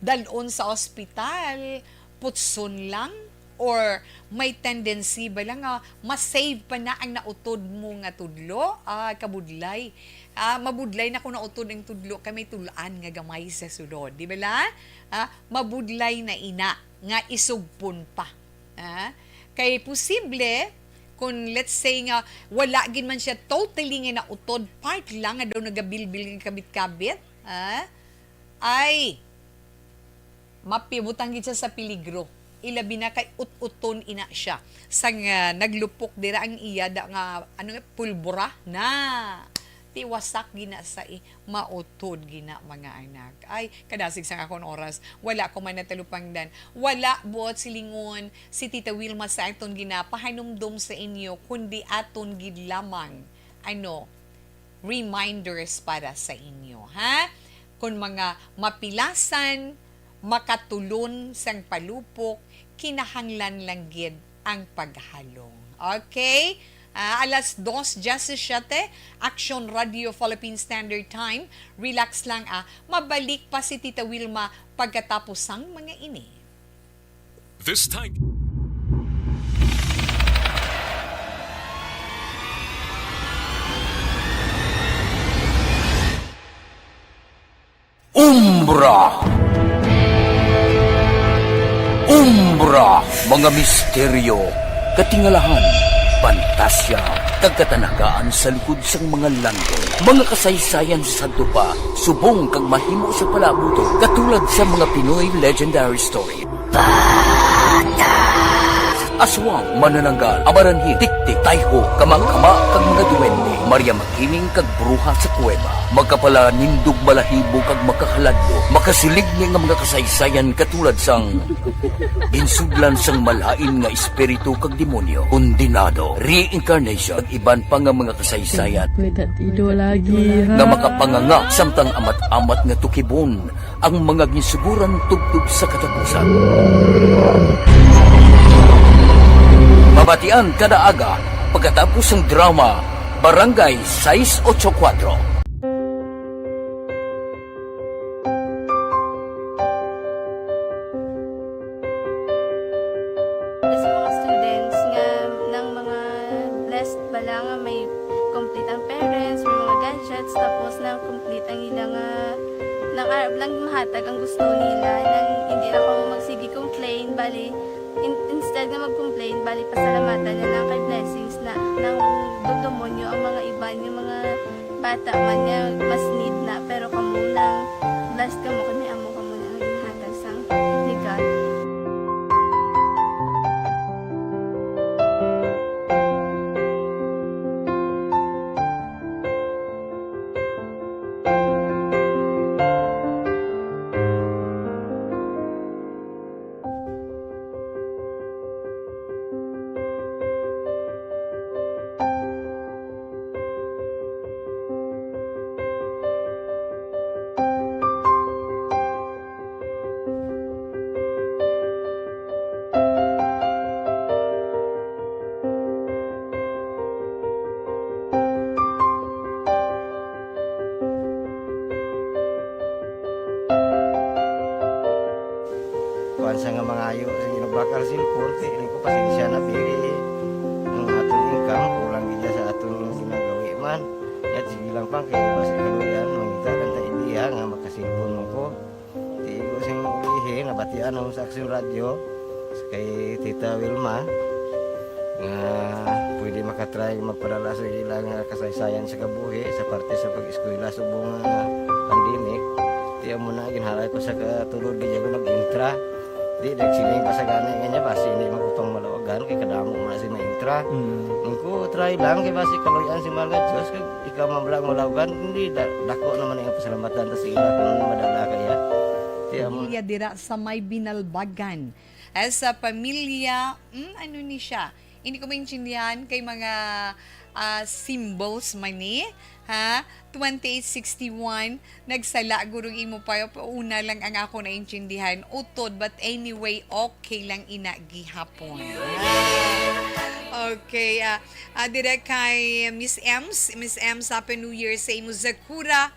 dalon sa ospital, putson lang, or may tendency ba lang nga ma-save pa na ang nautod mo nga tudlo? Ah, kabudlay. Ah, mabudlay na kung nautod ang tudlo kay may tul-an nga gamay sa sulod. Di ba la? Ah, mabudlay na ina nga isugpon pa. Ah, kay posible, kung let's say nga wala gid man siya totally nga nautod, part lang nga daw nagabilbil nga kabit-kabit, ah, ay, mapibutang gid siya sa peligro. Ilabi na kay ut-uton ina siya. Sang, ah, naglupok dira ang iya da nga, ano nga, pulbura na. Tiwasak gina sa i-, mautod gina, mga anak. Ay, kadasig sang akon oras. Wala ko man natalupangdan. Wala buot silingon si Tita Wilma sa aton ginapahanumdom sa inyo, kundi aton gid lamang, ano, reminders para sa inyo, ha? Kung mga mapilasan, makatulon sang palupok, kinahanglan lang gid ang paghalong. Okay? Ah, alas dos diecisiete, Action Radio Philippine Standard Time. Relax lang, ah. Mabalik pa si Tita Wilma pagkatapos sang mga ini. This time. Umbra. Umbra, mga misteryo, katingalahan, pantasya, kag katanagaan sa likod sang mga landong. Mga kasaysayan sa sadto pa, subong kag mahimo sa palaabuton, katulad sa mga Pinoy legendary story. Aswang, manananggal, amaranhit, tiktik, tayho, kamakama, kag mga duwende. Maria Makiling kag bruha sa kuweba. Makapalanindog, balahibo, kag makahaladlok. Makasiligni nga mga kasaysayan katulad sang ginsudlan sang malain nga espiritu kag demonyo. Kondenado, reincarnation, kag iban pa nga mga kasaysayan Pwede ido lagi, ha? nga makapanganga samtang amat-amat nga tukibon ang mga ginsuguran tubtob sa katapusan. Mabatian kada aga pagkatapos sang drama Barangay sais ocho kuatro. Sa mga students nga ng mga Ang ila nga, nang arap lang mahatag ang gusto nila, nang hindi lang kamo magsige complain, bali, in-, instead nga mag-complain, bali, pasalamatan na lang kay blessings na, nang dumdumon nyo ang mga iban, yung mga bata man nga mas need na, pero kamo nang blessed kamo kay may amo kamo na nga ginhatag sang ni God. Kuan sa nga mangayo, sige, nagbakal cellphone, kay ini ko, pasensya na, pili. Ang aton income, kulang gid sa aton ginagawi man. Yat, sige lang pa, kay basi kaluyan, mangita lang ta idea nga makasilpon mo ko. Di ko sing ulihi, nabatian ako sa Aksyon Radyo, kay Tita Wilma, nga pwede makatry magpadala sa ila nga kasaysayan sa kabuhi sa parte sa pag-eskwela subong nga pandemic. Di amo na, ginhalay ko sa katulod, di ako nag-intra. Di, nagsiling pa sa gani nga niya, basi hindi man ko pang malawagan, kay kadamo mo na si maintra. Mm. Ang ko, try lang, kay basi kaluyan si Mahal nga Diyos, kay ikaw man lang malawagan, hindi, da-, dako naman ang pasalamatan ta sa ila kung ano madala kaya. Di amo. Pamilya dira sa may Binalbagan. As a pamilya, mm, ano ni siya? Hindi ko maintindihan kay mga, ah, symbols man ni, ha? Twenty-eight sixty-one, nagsala gurong imo pa, una lang ang ako naintindihan. Utod, but anyway, okay lang ina gihapon. Ah, okay, ah, ah, dire kay Miss Ems. Miss Ems, Happy New Year sa imo, Zakura.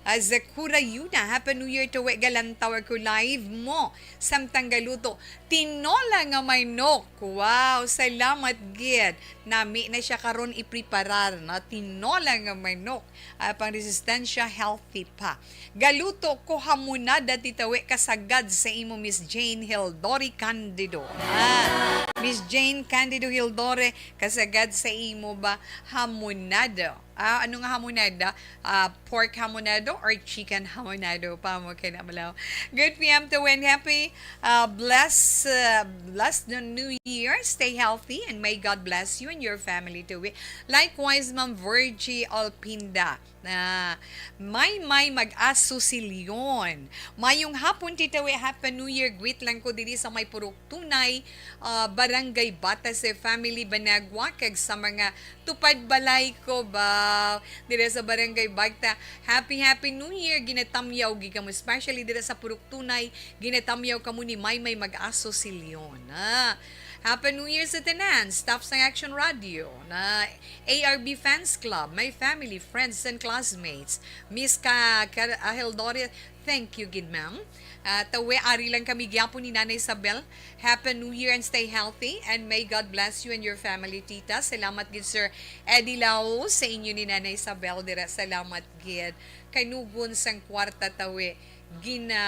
Ah, Zakura Yuna, Happy New Year to we, galantaw ako live mo. Samtang galuto, tinola nga manok. Wow, salamat gid. Nami na siya karon ipreparar, no? Tinola nga manok. Ah, pang resistensya, healthy pa. Galuto ko hamonada, Tita We, kasagad sa imo, Miss Jane Hildori Candido. Ah, Miss Jane Candido Hildore, kasagad sa imo ba hamonada? Ah, ano nga hamonada? Ah, pork hamonado or chicken hamonado? Pa mo kay na malaw. Good P M to win. Happy, ah, bless, ah, blessed New Year. Stay healthy and may God bless you and your family too. Likewise, Ma'am Virgie Alpinda. Na may, may mag-aso si Leon. Mayong hapon, Tita We. Happy New Year. Greet lang ko diri sa may Purok Tunay, ah, Barangay Batace family, Banagua, kag sa mga tupad balay ko ba dira sa Barangay Bagta. Happy, happy New Year. Ginatamyaw gid kamo, especially dira sa Purok Tunay. Ginatamyaw kamo ni Maymay Mag-aso si Leon. Ah, Happy New Year sa tanan, staff sang Action Radio, na A R B Fans Club, my family, friends, and classmates. Miss ka, ka, ah, Hildori, thank you gid, ma'am. Ah, tawe, ari lang kami gyapon ni Nanay Isabel. Happy New Year and stay healthy, and may God bless you and your family, Tita. Salamat gid, Sir Eddie Lao, sa inyo ni Nanay Isabel dira. Salamat gid. Kanugon sang kwarta, tawe, gina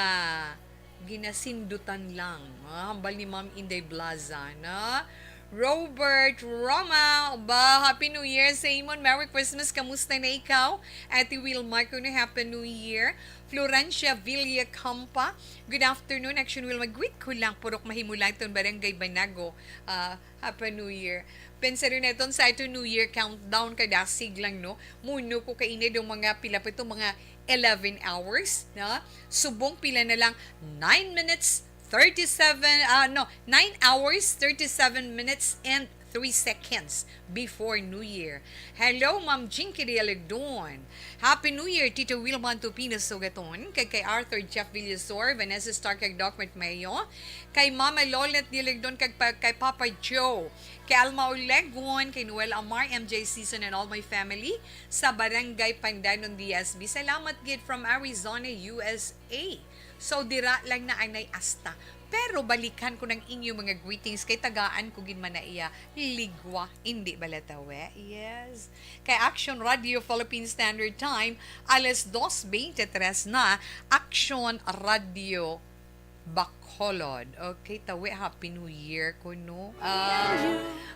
ginasindutan lang. Ah, hambal ni Ma'am Inday Blaza, na Robert Roma, ba, Happy New Year sa imon. Merry Christmas. Kamusta na ikaw? Ate Wilma, kuno Happy New Year. Florencia Villacampa, good afternoon. Action Wilma, greet ko lang, Purok Mahimulaton, Barangay Banago. Ah, Happy New Year. Pensar naton sa aton New Year countdown, kay dasig lang, no? Muno ko kainid ang mga pila pa ito, mga eleven hours, no? Subong pila na lang, nine minutes, thirty-seven, ah, no, nine hours, thirty-seven minutes, and three seconds before New Year. Hello, Ma'am Jinky Dialagdon. Happy New Year, Tito Wilman Tupino Sugaton, kag kay Arthur Jeff Villasor, Vanessa Stark, kag Doc Mayo, kay Mama Lolet Dialagdon, kag pa, kay Papa Joe, kay Alma Olegon, kay Noel Amar, M J Season, and all my family sa Barangay Pandanon, D S B. Salamat gid from Arizona, U S A. So, dira lang na anay asta. Pero balikan ko ng inyo mga greetings kay tagaan ko gid man na iya ligwa, hindi bala tawe? Yes. Kay Action Radio Philippine Standard Time, alas dos veintitrés na, Action Radio Bacolod. Okay, tawe, Happy New Year ko, no? Ah,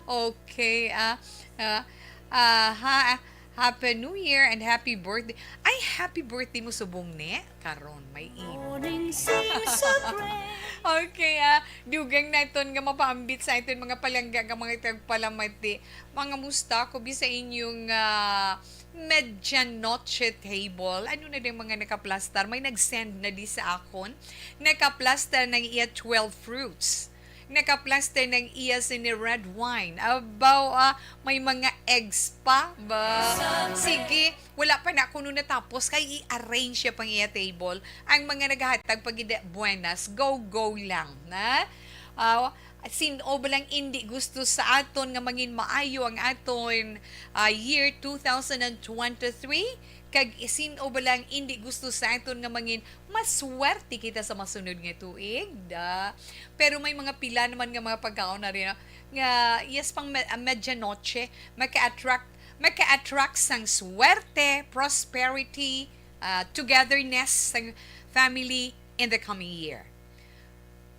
okay, ah, ah, ah, ha, Happy New Year and happy birthday. Ay, happy birthday mo subong ni. Karon, may imo. Morning seems so bright. Okay, ah, dugang naton nga mapaambit sa aton mga palangga nga mga tagpalamati. Mga musta ko bi sa inyong, ah, medianoche table? Ano na din mga nakaplastar? May nag-send na di sa akon. Nakaplastar ng iya twelve fruits. Nakaplaster ng iya sini red wine. Abaw, ah, may mga eggs pa ba? Sige, wala pa na kuno natapos kay i-arrange siya pang iya table. Ang mga naghatag pag buenas, go, go lang, na? Ah, sin-o ba lang indi gusto sa aton nga mangin maayo ang aton, ah, year two thousand and twenty-three? Kag sin-o ba lang indi gusto sa aton nga mangin maswerte kita sa masunod nga tuig? Da. Pero may mga pila naman nga mga pagkaon na rin, ah, nga, yes, pang me-, ah, medianoche, maka-attract, maka-attract sang swerte, prosperity, ah, togetherness sang family in the coming year.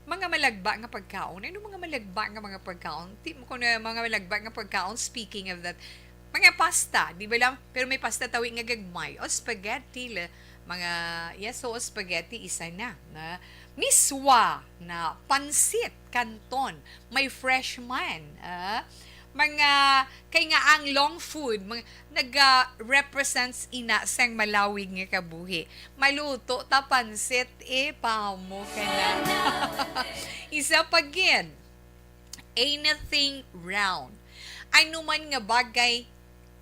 Mga malagba nga pagkaon. Ano mga malagba nga mga pagkaon? Ti mo ko na mga malagba nga pagkaon, speaking of that. Mga pasta, di ba lang? Pero may pasta tawi nga gagmay. O spaghetti, la-, mga, yes, o spaghetti, isa na. Na, miswa, na pansit, kanton, may fresh man. Ah, mga, kay nga ang long food, mga, naga-represents ina sang malawig nga kabuhi. Maluto ta pansit, eh, pamo ka na. Isa pa gid, anything round. Ano man nga bagay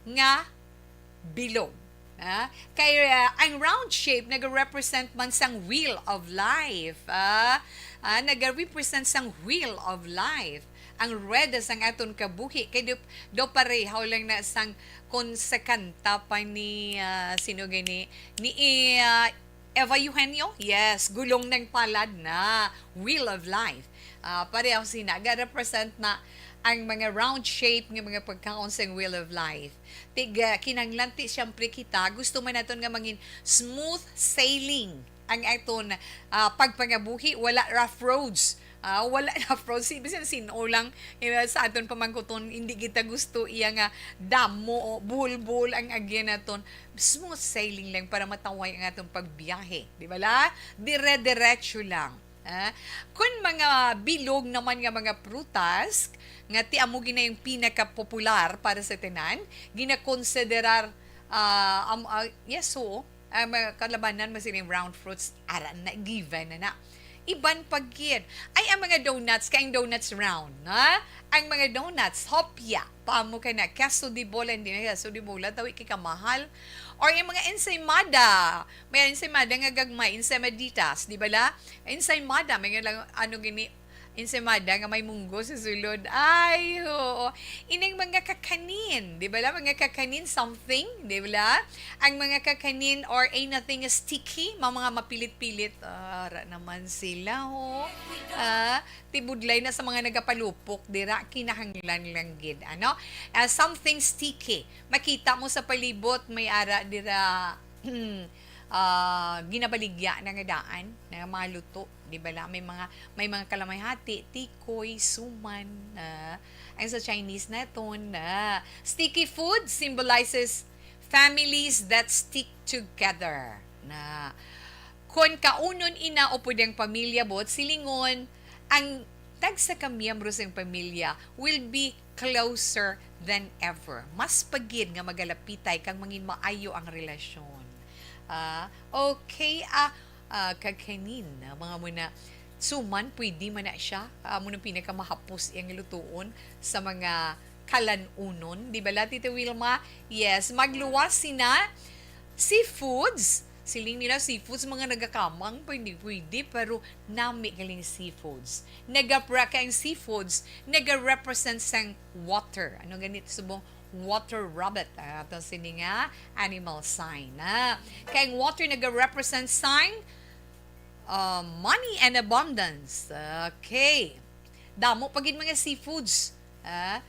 nga bilog. Ah, kay, ah, ang round shape nag-represent man sang wheel of life. Ah, ah, nag-represent sang wheel of life. Ang red sang aton kabuhi kay do, do pareho lang na sang kon sa kanta pa ni, ah, sino gani? Ni, ah, Eva Eugenio? Yes, Gulong ng Palad na, Wheel of Life. Ah, pareho sina, ga-represent na ang mga round shape nga mga pagkaon sa Wheel of Life. Tiga, kinanglan ti, siyempre kita, gusto man naton nga mangin smooth sailing ang aton, ah, pagpangabuhi, wala rough roads. Ah, wala rough roads. Bisan sin-o lang, eh, sa aton pamangkuton, hindi kita gusto iya nga damo o bulbul ang agyan naton. Smooth sailing lang para mataway ang aton pagbiyahe. Di ba la? Dire-diretso lang. Ah, kun mga bilog naman nga mga prutas, nga ti amo gina yung pinakapopular para sa tanan, ginakonsiderar, ah, am-, ah, yes, oo, ang mga kalabanan mo sining round fruits, ara na, given na na. Iban pa gid ay ang mga donuts, kay ang donuts round, ha? Ang mga donuts, hopya, pamo ka na, queso de bola, hindi na queso de bola, tawi kay kamahal. Or yung mga ensaymada, may ensaymada nga gagmay, ensaymaditas, di ba la? Ensaymada, may nga lang, ano gini, ensaymada nga may munggo sa sulod. Ay, oo. Ining mga kakanin, di ba la? Mga kakanin, something, di ba la? Ang mga kakanin or anything sticky, ma-, mga mapilit-pilit, ara naman sila, ho. Ah, tibudlay na sa mga nagapalupok, dira, kinahanglan lang gid. Ano? Ah, something sticky. Makita mo sa palibot, may ara, dira, ah, ginabaligya na nga daan, na maluto, di ba la? May mga, may mga kalamay hati, tikoy, suman, na, ang sa Chinese naton, na. Sticky food symbolizes families that stick together. Na, kon kaunon ina o pwede ang pamilya, buot silingon, ang tagsa ka miyembro sa pamilya will be closer than ever. Mas pa gid nga magalapitay kag mangin maayo ang relasyon. Ah, okay, ah, ah, kag kanin, ah, mga muna, suman, pwede man na siya. Ah, amo nang pinakamahapos iyang lutuon sa mga kalan-unon. Di ba la, Tita Wilma? Yes, magluwas sina seafoods. Siling nila seafoods, mga nagakamang, pwede, pwede, pero nami galing seafoods. Nagapra kay ang seafoods, nagarepresent sang water. Ano ganit subong water rabbit? Ah, ato sini nga animal sign, na. Kay ang water nagarepresent sang Uh, money and abundance. Okay. Damo pa gid mga seafoods, ah,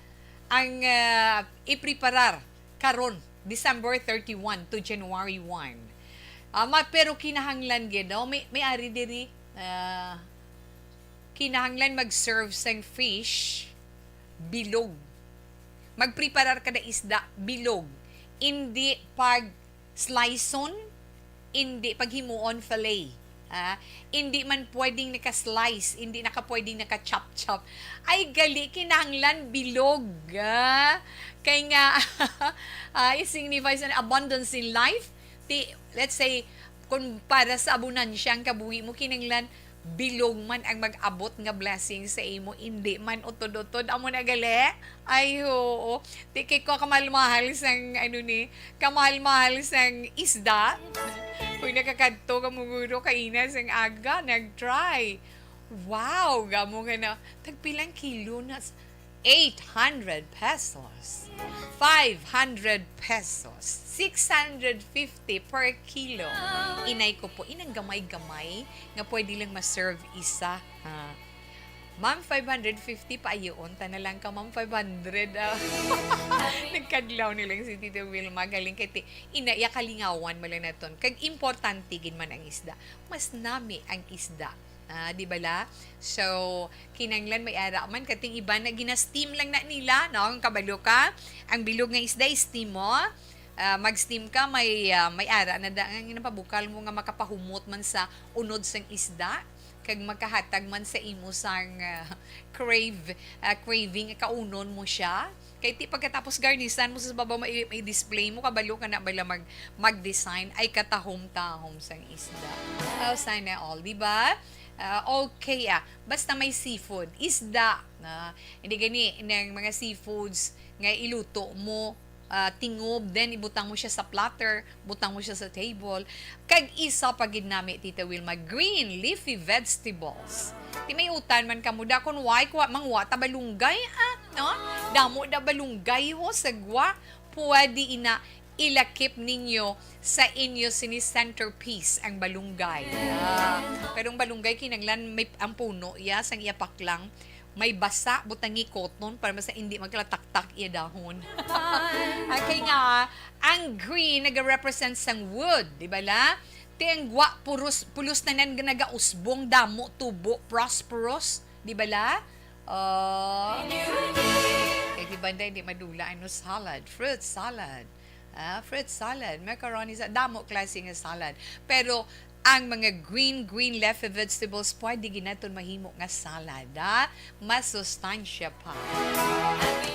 ang, ah, ipreparar karon, December thirty-one to January one. Ah, ma-, pero kinahanglan gid, no? May, may ari diri, ah, kinahanglan mag-serve sang fish, bilog. Magpreparar ka na isda, bilog. Indi pag slice-on, indi paghimuon fillet. Ah, indi man pwedeng naka-slice, indi naka pwedeng naka-chop-chop. Ay, gali, kinahanglan bilog. Ah, kay nga, ah, it signifies an abundance in life. Ti, let's say, kung para sa abunansya ang kabuhi mo, kinahanglan bilog man ang mag-abot nga blessing sa imo, indi man utod-utod. Amo na gali? Ay, oo. Di kay ko kamahal-mahal sang, ano ni, kamahal-mahal sang isda. Kung nakakadto ka muguro kaina sang aga, nag-try. Wow! Gamo nga na, tagpilang kilo na? Eight hundred pesos, five hundred pesos, six hundred fifty per kilo. Inay ko po, inang gamay-gamay nga pwede lang ma-serve isa. Ah. Ma'am, five hundred fifty pa ayoon, ta na lang ka, ma'am, five hundred, ah. Nagkadlaw ni lang si Tita Wilma, galing kay ti-, ina, iya kalingawan mo lang naton. Kag importante gid man ang isda. Mas nami ang isda. Ah, di bala? So, kinanglan may ara man, kating iban na gina-steam lang na nila, no? Ang kabalo ka, ang bilog nga isda, steam mo. Ah, mag-steam ka, may, ah, may ara na da, ang ginapabukal mo nga makapahumot man sa unod sang isda, kag makahatag man sa imo sang, ah, crave, ah, craving, kaunon mo siya. Kay ti pagkatapos garnisan mo sa babaw, mai-, mai-display mo, kabalo ka na bala mag-, mag-design, ay katahom-tahom sang isda. Oh, sana all, di ba? Ah, okay, ah. Basta may seafood, isda. Ah, hindi gani, nang mga seafoods nga iluto mo, ah, tingob, then ibutang mo siya sa platter, butang mo siya sa table. Kag isa pa gid nami, Tita Wilma, green leafy vegetables. Ti may utan man kamo da, kun why, kuha, mangwa ta balunggay, ah, no? Damo da balunggay, ho, sa gwa. Pwede ina ilakip ninyo sa inyo sini centerpiece ang balunggay. Ah, pero ang balunggay kinanglan may ang puno iya sang iya paklang may basa, butangi cotton para mas hindi magkalataktak iya dahon. Ah, kay nga ang green nagarepresent sang wood, di ba la? Ti ang gwa puros, pulos tanan nga nagausbong, damo, tubo, prosperous, di ba la? Oh. Kay di ba, hindi madula, ano, salad, fruit salad. Ah, fruit salad, macaroni sa-, damo klase nga salad. Pero ang mga green, green leafy vegetables, pwede gid naton mahimo nga salad, ah. Masustansya pa.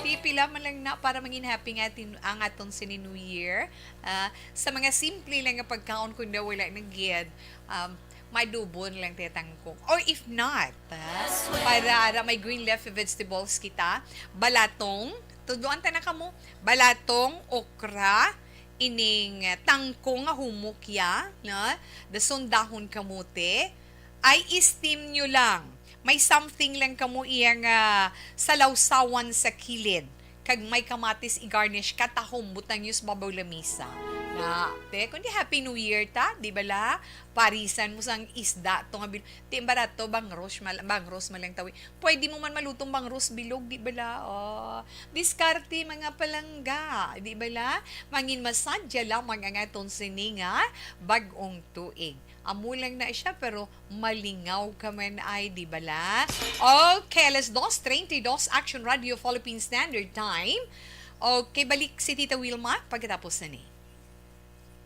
Ti pila man lang na para mangin happy nga atin-, ang aton sini New Year. Ah, sa mga simple lang nga pagkaon, kung daw wala na gid, um, may adobo na lang ti tangkong. Or if not, ah, para ara may green leafy vegetables kita, balatong, tudloan ta na kamo, balatong, okra, ining, ah, tangkong nga humok ya, no? Dason dahon kamote, ay steam nyo lang. May something lang kamo iya nga salawsawan sa kilid. Kag may kamatis i-garnish, katahom, butang nyo sa babaw lamisa. Na, te, kundi Happy New Year ta, di ba la? Parisan mo sang isda to nga bil-, ti, barato, bangros, mal-, bangros man lang tawi. Pwede mo man malutong bangros bilog, di ba la? Oh, diskarte, mga palangga, di ba la? Mangin masadya lamang ang aton sini nga bag-ong tuig. Amo lang na siya, pero malingaw ka man ay, di ba la? Okay, alas dos treinta y dos, Action Radio Philippine Standard Time. Okay, balik si Tita Wilma pagkatapos na ni.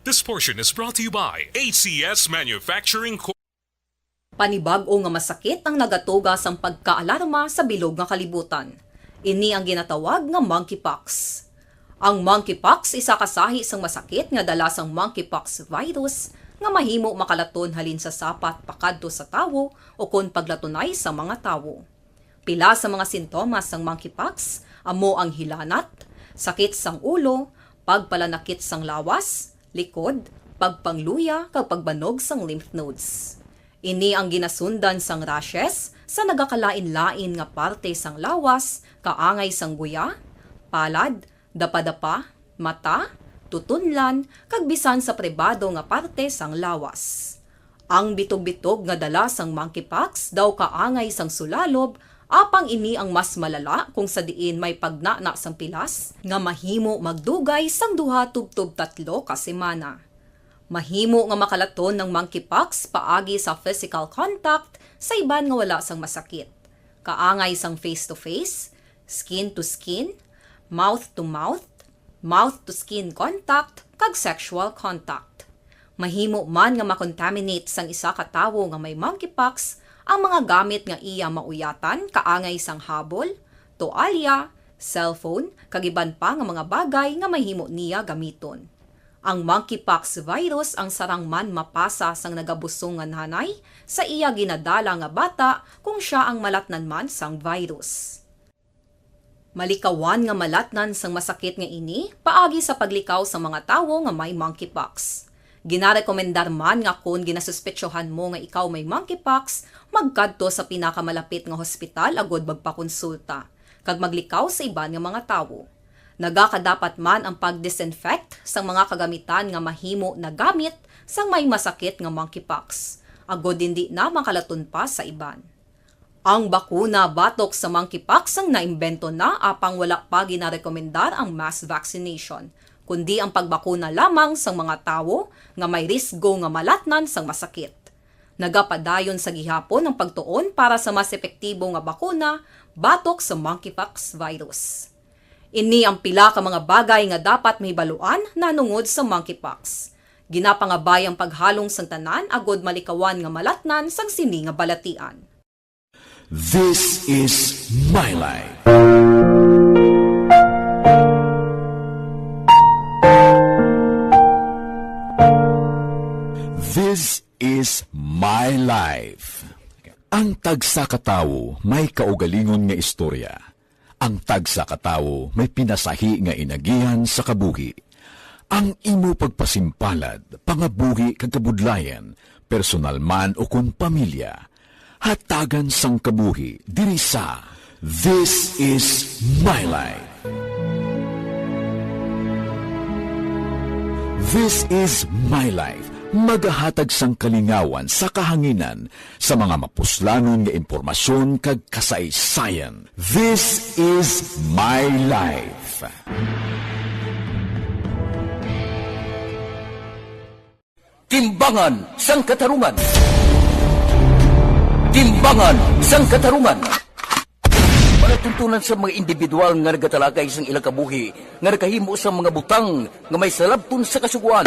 This portion is brought to you by A C S Manufacturing Co-, Panibag-o nga masakit ang nagatuga sang pagkaalarma sa bilog nga kalibutan. Ini ang ginatawag nga monkeypox. Ang monkeypox isa ka sahi sang masakit nga dala sang monkeypox virus nga mahimo makalaton halin sa sapat pakadto sa tawo ukon paglatunay sa mga tawo. Pila sa mga sintomas sang monkeypox amo ang hilanat, sakit sang ulo, pagpalanakit sang lawas, likod, pagpangluya, kag pagbanog sang lymph nodes. Ini ang ginasundan sang rashes sa nagakalain-lain nga parte sang lawas, kaangay sang guya, palad, dapadapa, mata, tutunlan, kag bisan sa pribado nga parte sang lawas. Ang bitog-bitog nga dala sang monkeypox daw kaangay sang sulalob, apang ini ang mas malala kung sa diin may pagnana sang pilas nga mahimo magdugay sang duha tubtob tatlo ka semana. Mahimo nga makalaton ang monkeypox paagi sa physical contact sa iban nga wala sang masakit, kaangay sang face-to-face, skin-to-skin, mouth-to-mouth, mouth-to-skin contact, kag sexual contact. Mahimo man nga makontaminate sang isa ka tawo nga may monkeypox ang mga gamit nga iya mauyatan, kaangay sang habol, toalya, cellphone, kag iban pa nga mga bagay nga mahimo niya gamiton. Ang monkeypox virus ang sarang man mapasa sang nagabusong nga nanay sa iya ginadala nga bata kung sia ang malatnan man sang virus. Malikawan nga malatnan sang masakit nga ini paagi sa paglikaw sa mga tawo nga may monkeypox. Ginarekomendar man nga kon ginasuspetsohan mo nga ikaw may monkeypox, magkadto sa pinakamalapit nga hospital agud magpakonsulta kag maglikaw sa iban nga mga tawo. Nagakadapat man ang pag-disinfect sang mga kagamitan nga mahimo nagamit sang may masakit nga monkeypox, agud indi na makalaton pa sa iban. Ang bakuna batok sa monkeypox ang naimbento na, apang wala pa ginarekomendar ang mass vaccination, kundi ang pagbakuna lamang sang mga tawo nga may risgo nga malatnan sang masakit. Nagapadayon sa gihapon ang pagtuon para sa mas epektibo nga bakuna batok sa monkeypox virus. Ini ang pila ka mga bagay nga dapat mahibaluan nahanungod sa monkeypox. Ginapangabay ang paghalong sang tanan agud malikawan nga malatnan sang sini nga balatian. This is my life. This is my life. Ang tagsa ka tawo may kaugalingon nga istorya. Ang tagsa ka tawo may pinasahi nga inagihan sa kabuhi. Ang imo pagpasimpalad, pangabuhi kag kabudlayan, personal man ukon pamilya, hatagan sang kabuhi diri sa This Is My Life. This Is My Life, magahatag sang kalingawan sa kahanginan sa mga mapuslanon nga impormasyon kag kasaysayan. This Is My Life. Timbangan sang Katarungan. Timbangan sang Katarungan. Palatuntunan sa mga individual nga nagatalakay sang ilang kabuhi nga nakahimo sang mga butang nga may salabton sa Kasugoan.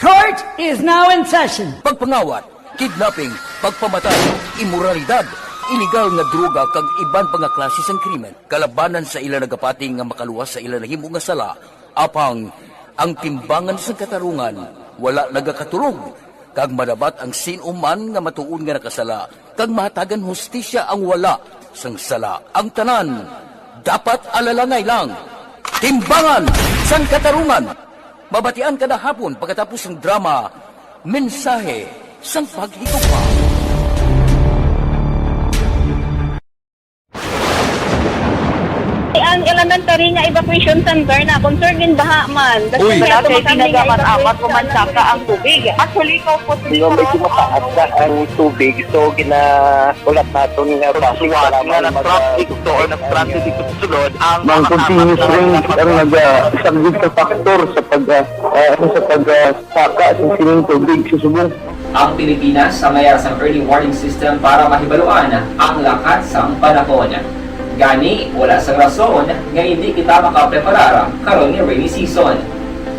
Court is now in session. Pagpangawat, kidnapping, pagpamatay, imoralidad, iligal nga droga kag iban pa nga klase sang krimen kalabanan sa ila nagapati nga makaluwas sa ila nahimo nga sala. Apang ang timbangan sang katarungan wala nagakaturog, kag madabat ang sin-o man nga matuod nga nakasala, kag mahatagan hustisya ang wala sang sala. Ang tanan dapat alalangay lang. Timbangan sang Katarungan. Mabatian kada hapon pagkatapos sang drama, Mensahe sang Paghigugma. Ang elementary nga evacuation center na concerned in baha man. Uy, Kasi wala kay tinaga man apat ko man saka ang tubig. Actually, ko po Nga medyo mataas na ang tubig, so ginaulat naton nga basi Suwat nga na traffic to or na traffic dito sa sulod ang Mang mga continuous rain ang nagasaglit sa factor sa pag ah, ah, sa pag ah, saka sa sining tubig sa subong. Ang Pilipinas sa mayar sang early warning system para mahibaluan ang lakat sang panahon. Gani, wala sang rason nga indi kita makapreparar karon nga rainy season.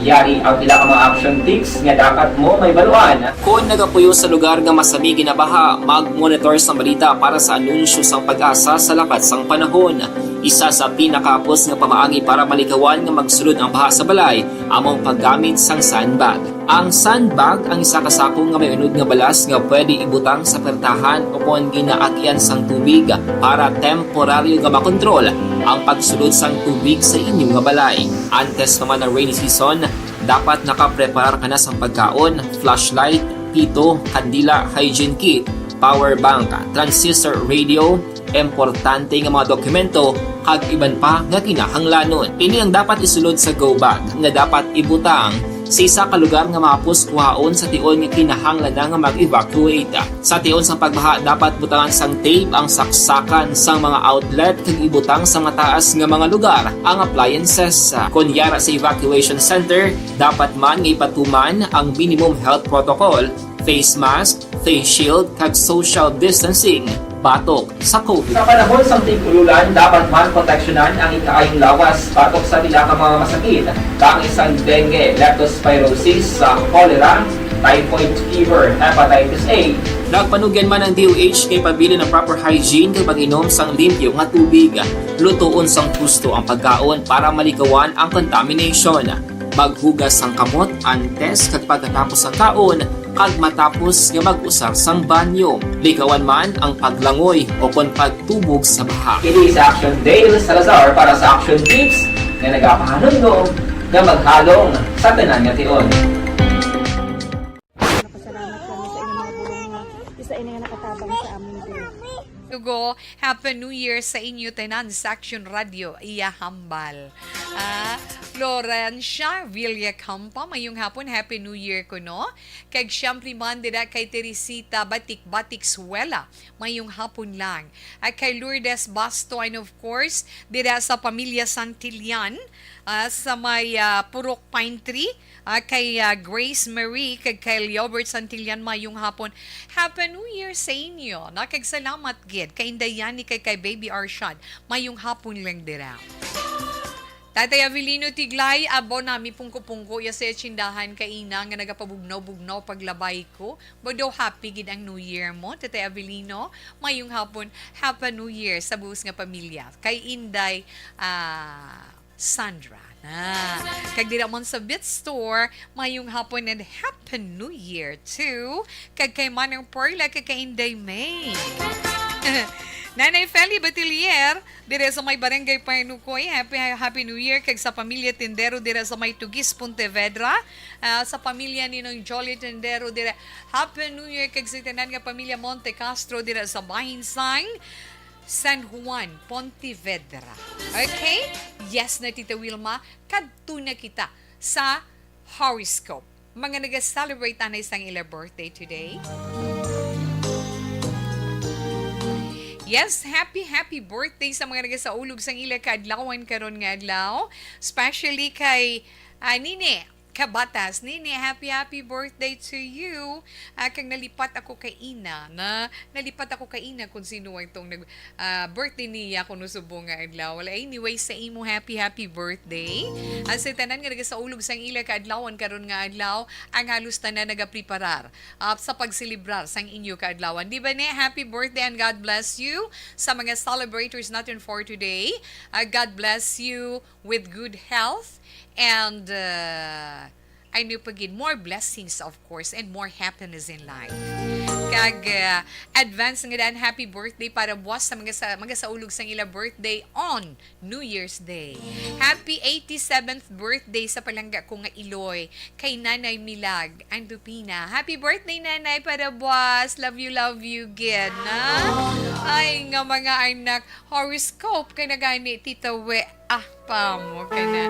Yari ang pila ka mga action tips nga dapat mo mahibaluan. Kon nagapuyo sa lugar nga masami ginabaha, mag-monitor sang balita para sa anunsyo sang PAGASA sa lakat sang panahon. Isa sa pinakahapos nga pamaagi para malikawan nga magsulod ang baha sa balay amo ang paggamit sang sandbag. Ang sandbag ang isa ka sako nga may unod nga balas nga pwede ibutang sa pertahan ukon ginaagian sang tubig para temporaryo nga makontrol ang pagsulod sang tubig sa inyo nga balay. Antes pa man ang rainy season, dapat nakapreparar ka na sang pagkaon, flashlight, pito, kandila, hygiene kit, power bank, transistor radio, importante nga mga dokumento, kag iban pa nga kinahanglanon. Ini ang dapat isulod sa go bag nga dapat ibutang Sa isa ka lugar nga mahapos kuhaon sa tion nga kinahanglan na nga mag-evacuate. Sa tion sang pagbaha, dapat butangan sang tape ang saksakan sang mga outlet kag ibutang sa mataas nga mga lugar ang appliances. Kon yara sa evacuation center, dapat man nga ipatuman ang minimum health protocol, face mask, face shield, kag social distancing batok sa COVID. Sa panahon sang tig-ululan, dapat man proteksyonan ang ikaayong lawas batok sa pila ka mga masakit, kaangay sang dengue, leptospirosis, sa cholera, typhoid fever, hepatitis A. Nagpanugyan man ang D O H kay pabilin ang proper hygiene kag pag-inom sang limpyo nga tubig. Lutoon sang husto ang pagkaon para malikawan ang contamination. Maghugas sang kamot antes kag pagkatapos sang kaon, kag matapos nga mag-usar sang banyo. Likawan man ang paglangoy o kon pagtubog sa baha. Kini si Action Dale Salazar para sa Action Tips nga nagapahanumdom nga maghalong sa tanan nga tion. Napasalamat kami sa inyong mga bulong nga isa ini nga nakatabang sa amin din. Tugo, Happy New Year sa inyo tanan sa Action Radio, iya hambal. Ah, Florencia Villacampa, mayong hapon, Happy New Year kuno. Kag siyempre man dira kay Teresita Batik-Batik Suela, mayong hapon lang. At kay Lourdes Basto, and of course, dira sa pamilya Santillan, ah, sa may, ah, Purok Pine Tree, ah, kay, ah, Grace Marie, kag kay Leobert Santillan, mayong hapon. Happy New Year sa inyo, na kag salamat gid kay Inday Yani kag kay Baby Arshad. Mayong hapon lang dira. Tatay Avelino Tiglay, abo nami pungko-pungko ya sa tsindahan kaina nga nagapabugnaw-bugnaw paglabay ko. Bo daw happy gid ang New Year mo, Tatay Avelino. Mayong hapon, Happy New Year sa buhos nga pamilya. Kay Inday, ah, Sandra na. Kag dira man sa Bit Store, mayong hapon and Happy New Year too. Kag kay Manang Perla, kag kay Inday May. Nanay Feli Batilier, dire sa may Barangay Panukoy, happy, happy New Year. Kag sa pamilya Tindero, dire sa may Tugis, Pontevedra. Ah, sa pamilya ni Nong Jolly Tindero, dire, Happy New Year. Kag sa tanan nga pamilya Monte Castro, dire sa Bahinsang, San Juan, Pontevedra. Okay? Yes na, Tita Wilma. Kadto na kita sa horoscope. Mga nag-celebrate anay sang ila birthday today. Yes, happy, happy birthday sa mga nagasaulog sang ila kaadlawan karon nga adlaw. Especially kay, ah, Nini Kabatas. Nini, happy, happy birthday to you. Ah, kag nalipat ako kay ina, na, nalipat ako kay ina kung sino ang tong nag, ah, birthday niya kuno subong nga adlaw. Well, anyway, sa imo, happy, happy birthday. Ah, sa tanan nga nagasaulog sang ila kaadlawan karon nga adlaw, ang halos tanan nagapreparar, ah, sa pagselebrar sang inyo kaadlawan. Di ba ni? Happy birthday and God bless you. Sa mga celebrators natin for today, ah, God bless you with good health and, ah, I know pa gid, more blessings, of course, and more happiness in life. Kag, ah, advance nga daan, happy birthday para buwas sa mga sa, mga saulog sang ila birthday on New Year's Day. Happy eighty-seventh birthday sa palangga ko nga iloy, kay Nanay Milag Andupina. Happy birthday, Nanay, para buwas. Love you, love you, gid, na? Ay, nga mga anak, horoscope kay nagani, Tita We. Ah, pamo ka na.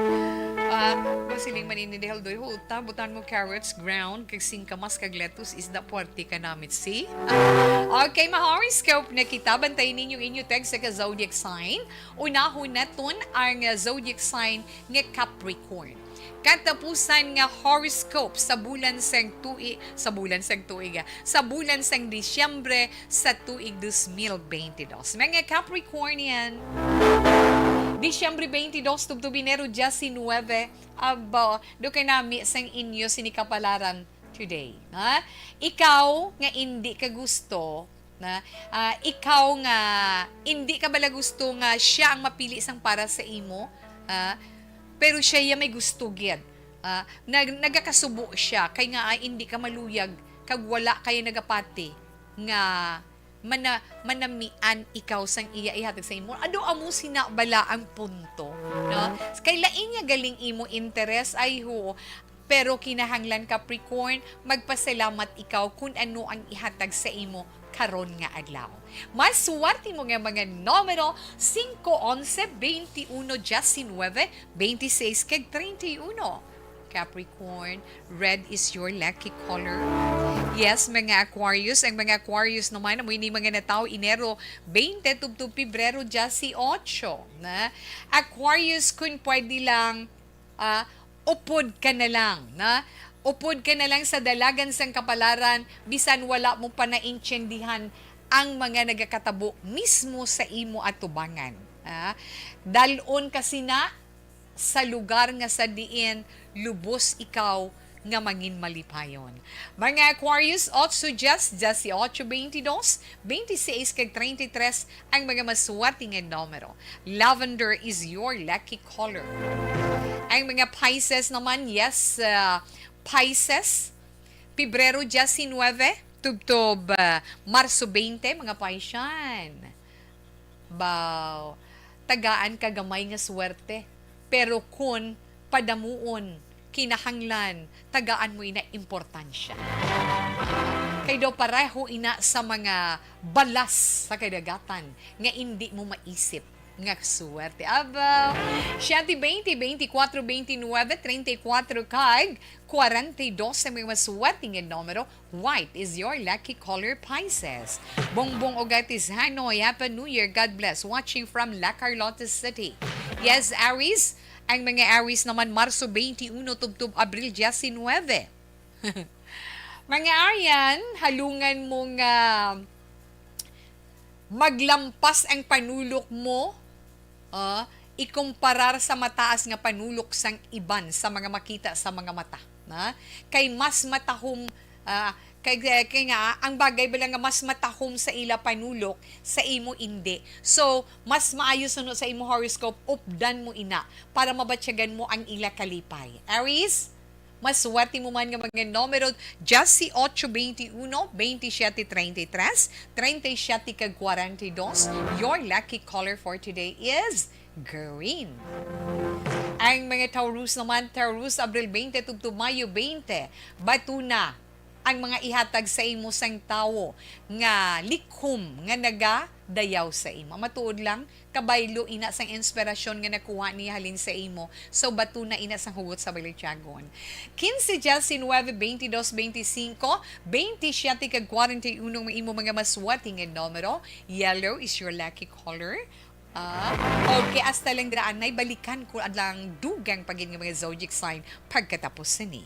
Ah, basiling man ini dihal doy, huta, butan mo carrots, ground, kag singkamas, kag lettuce, isda, puwerte ka namit, see? Ah, okay, ma-horoscope na kita. Bantayin ninyo inyo text sa ka-zodiac sign. Unahon naton ang, ah, zodiac sign nga Capricorn. Katapusan nga horoscope sa bulan sang tui-, sa bulan sang tuig, ah, sa bulan sang Disyembre sa tuig dos mil bente dos. Mga Capricornian, Disyembre bente dos tubtob Enero diecinuebe, aba, do kay nami sang inyo sini kapalaran today, ha? Ikaw nga indi ka gusto na, ah, ikaw nga indi ka bala gusto nga siya ang mapili sang para sa imo, ah, pero siya ya may gusto gid. Ah, nag-, nagakasubo siya kay nga, ah, indi ka maluyag kag wala kay nagapati nga mana-, manamian ikaw sang iya ihatag sa imo. Ano amo sina bala ang punto, no? Kay lain niya galing imo interes, ay ho, pero kinahanglan, Capricorn, magpasalamat ikaw kun ano ang ihatag sa imo karon nga adlaw. Mas swerte mo nga mga numero, singko, onse, bente uno, diecinuebe, bente seis, kag treinta y uno. Capricorn, red is your lucky color. Yes, mga Aquarius, ang mga Aquarius naman, amo ini mga natawo Enero twenty tubtob Pebrero diyesyoto, na. Aquarius, kun pwede lang, ah, upod ka na lang, na. Upod ka na lang sa dalagan sang kapalaran, bisan wala mo pa naintindihan ang mga nagakatabo mismo sa imo atubangan. Ah, dalon ka sina sa lugar nga sa diin lubos ikaw nga mangin malipayon. Mga Aquarius, otso diyes, diyesyoto, twenty-dos, twenty-seis, kag treinta y tres ang mga maswerte nga numero. Lavender is your lucky color. Ang mga Pisces naman, yes, ah, Pisces, Pebrero diyesinuebe, tubtob, ah, Marso twenty, mga Pisces. Baw, tagaan ka gamay nga swerte, pero kun padamuon, kinahanglan tagaan mo ina importansya. Kay daw pareho ina sa mga balas sa kadagatan nga indi mo maisip nga swerte. Abaw, siyete, twenty, twenty-four, twenty-nine, treinta y cuatro kag kwarenta y dos ang mga maswerte nga numero. White is your lucky color, Pisces. Bongbong Ogatis Hanoy, Happy New Year, God bless. Watching from La Carlota City. Yes, Aries. Ang mga Aries naman, Marso twenty-uno tubtob Abril diyesinuebe. Mga Arian, halungan mo nga maglampas ang panulok mo, ah, ikumparar sa mataas nga panulok sang iban sa mga makita sa mga mata, na? Kay mas matahom, ah, kay, kay nga, ang bagay bala nga mas matahom sa ila panulok, sa imo indi. So, mas maayo suno sa imo horoscope, updan mo ina para mabatyagan mo ang ila kalipay. Aries, maswerte mo man nga mga numero, diyesyoto, twenty-uno, twenty-siyete, treinta y tres, treinta y siyete, kag kwarenta y dos. Your lucky color for today is green. Ang mga Taurus naman, Taurus, Abril twenty tubtob Mayo twenty, batuna ang mga ihatag sa imo sang tawo nga likhom nga nagadayaw sa imo. Matuod lang, kabaylo ina sang inspirasyon nga nakuha niya halin sa imo. So, batuna ina sang hugot sa Balicagon. Quince, diecinueve, veintidós, veinticinco, veintisiete, kag kwarenta y uno ang imo mga maswerte nga numero. Yellow is your lucky color. Ah, okay, hasta lang dira, anay, balikan ko adlang dugang pa gid nga mga zodiac sign pagkatapos sini.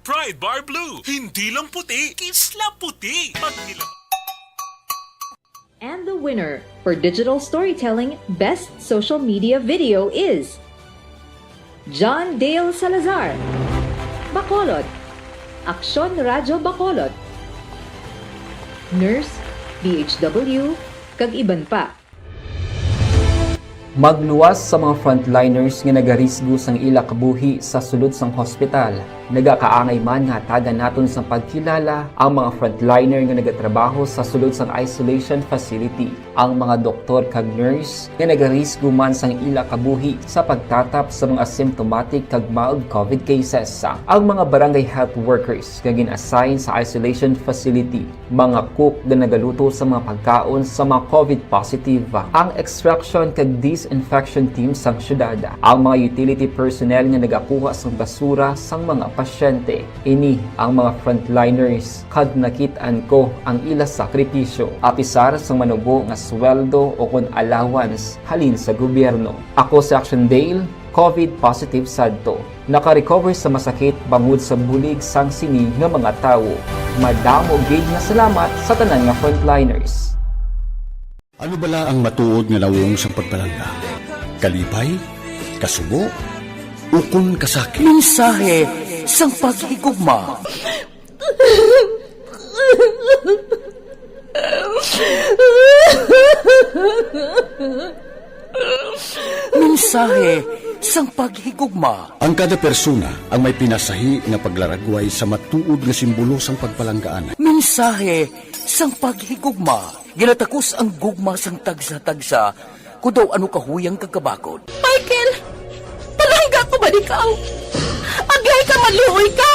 Pride Bar Blue, hindi lang puti, kisla puti. Pag nila- And the winner for digital storytelling best social media video is John Dale Salazar, Bacolod, Aksyon Radyo Bacolod, Nurse, D H W, kag iban pa. Magluwas sa mga frontliners nga nagarisgo sang ila kabuhi sa sulod sang hospital. Nagakaangay man nga hatagan naton sang pagkilala ang mga frontliner nga nagatrabaho sa sulod sang isolation facility, ang mga doktor kag nurse nga nagarisgo man sang ila kabuhi sa pagtatap sa mga symptomatic kag mild covid cases, ang mga barangay health workers nga gin-assign sa isolation facility, mga cook nga nagaluto sa mga pagkaon sa mga covid positive, ang extraction kag disinfection team sang syudad, ang mga utility personnel nga nagakuha sang basura sang mga pasyente. Ini ang mga frontliners kag nakit-an ko ang ila sakripisyo, apisar sang manubo nga sweldo o kon allowance halin sa gobyerno. Ako si Action Dale, covid positive sadto. Naka-recover sa masakit bangod sa bulig sang sini nga mga tawo. Madamo gid nga salamat sa tanan nga frontliners. Ano bala ang matuod nga nawong sang pagpalangga? Kalipay? Kasubo? Ukon kasakit? Mensahe sang paghigugma. Mensahe sang paghigugma. Ang kada persona ang may pinasahi nga paglaragway sa matuod nga simbolo sang pagpalanggaan. Mensahe sang paghigugma. Ginatakos ang gugma sang tagsa-tagsa, kon daw ano kahuyang kag kabakod. Michael, palangga ko man ikaw. Aglaay ka, maluoy ka.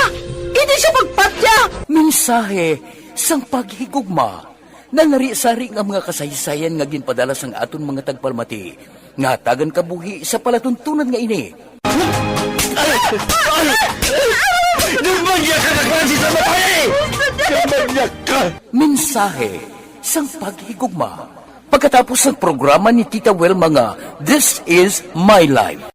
Indi siya magpatya. Mensahe sang paghigugma. Nangari-sari nga mga kasaysayan nga ginpadala sang aton mga tagpalamati nga hatagan kabuhi sa palatuntunan nga ini. Nagmanyak ka na klase sa babae! Nagmanyak ka! Mensahe sang paghigugma. Pagkatapos sang programa ni Tita Wilma nga This Is My Life.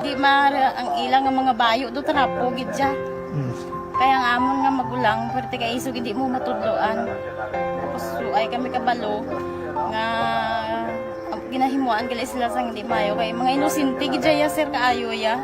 Di ma-, ang ila nga mga bayo do trapo gid siya. Mm. Kaya ang amon nga magulang, pwerte kay isog hindi mo matudloan. Tapos, so, ay kami kabalo nga ginahimuan gali sila sang hindi maayo. Kay mga inosente gid siya, sir, kaayo ya.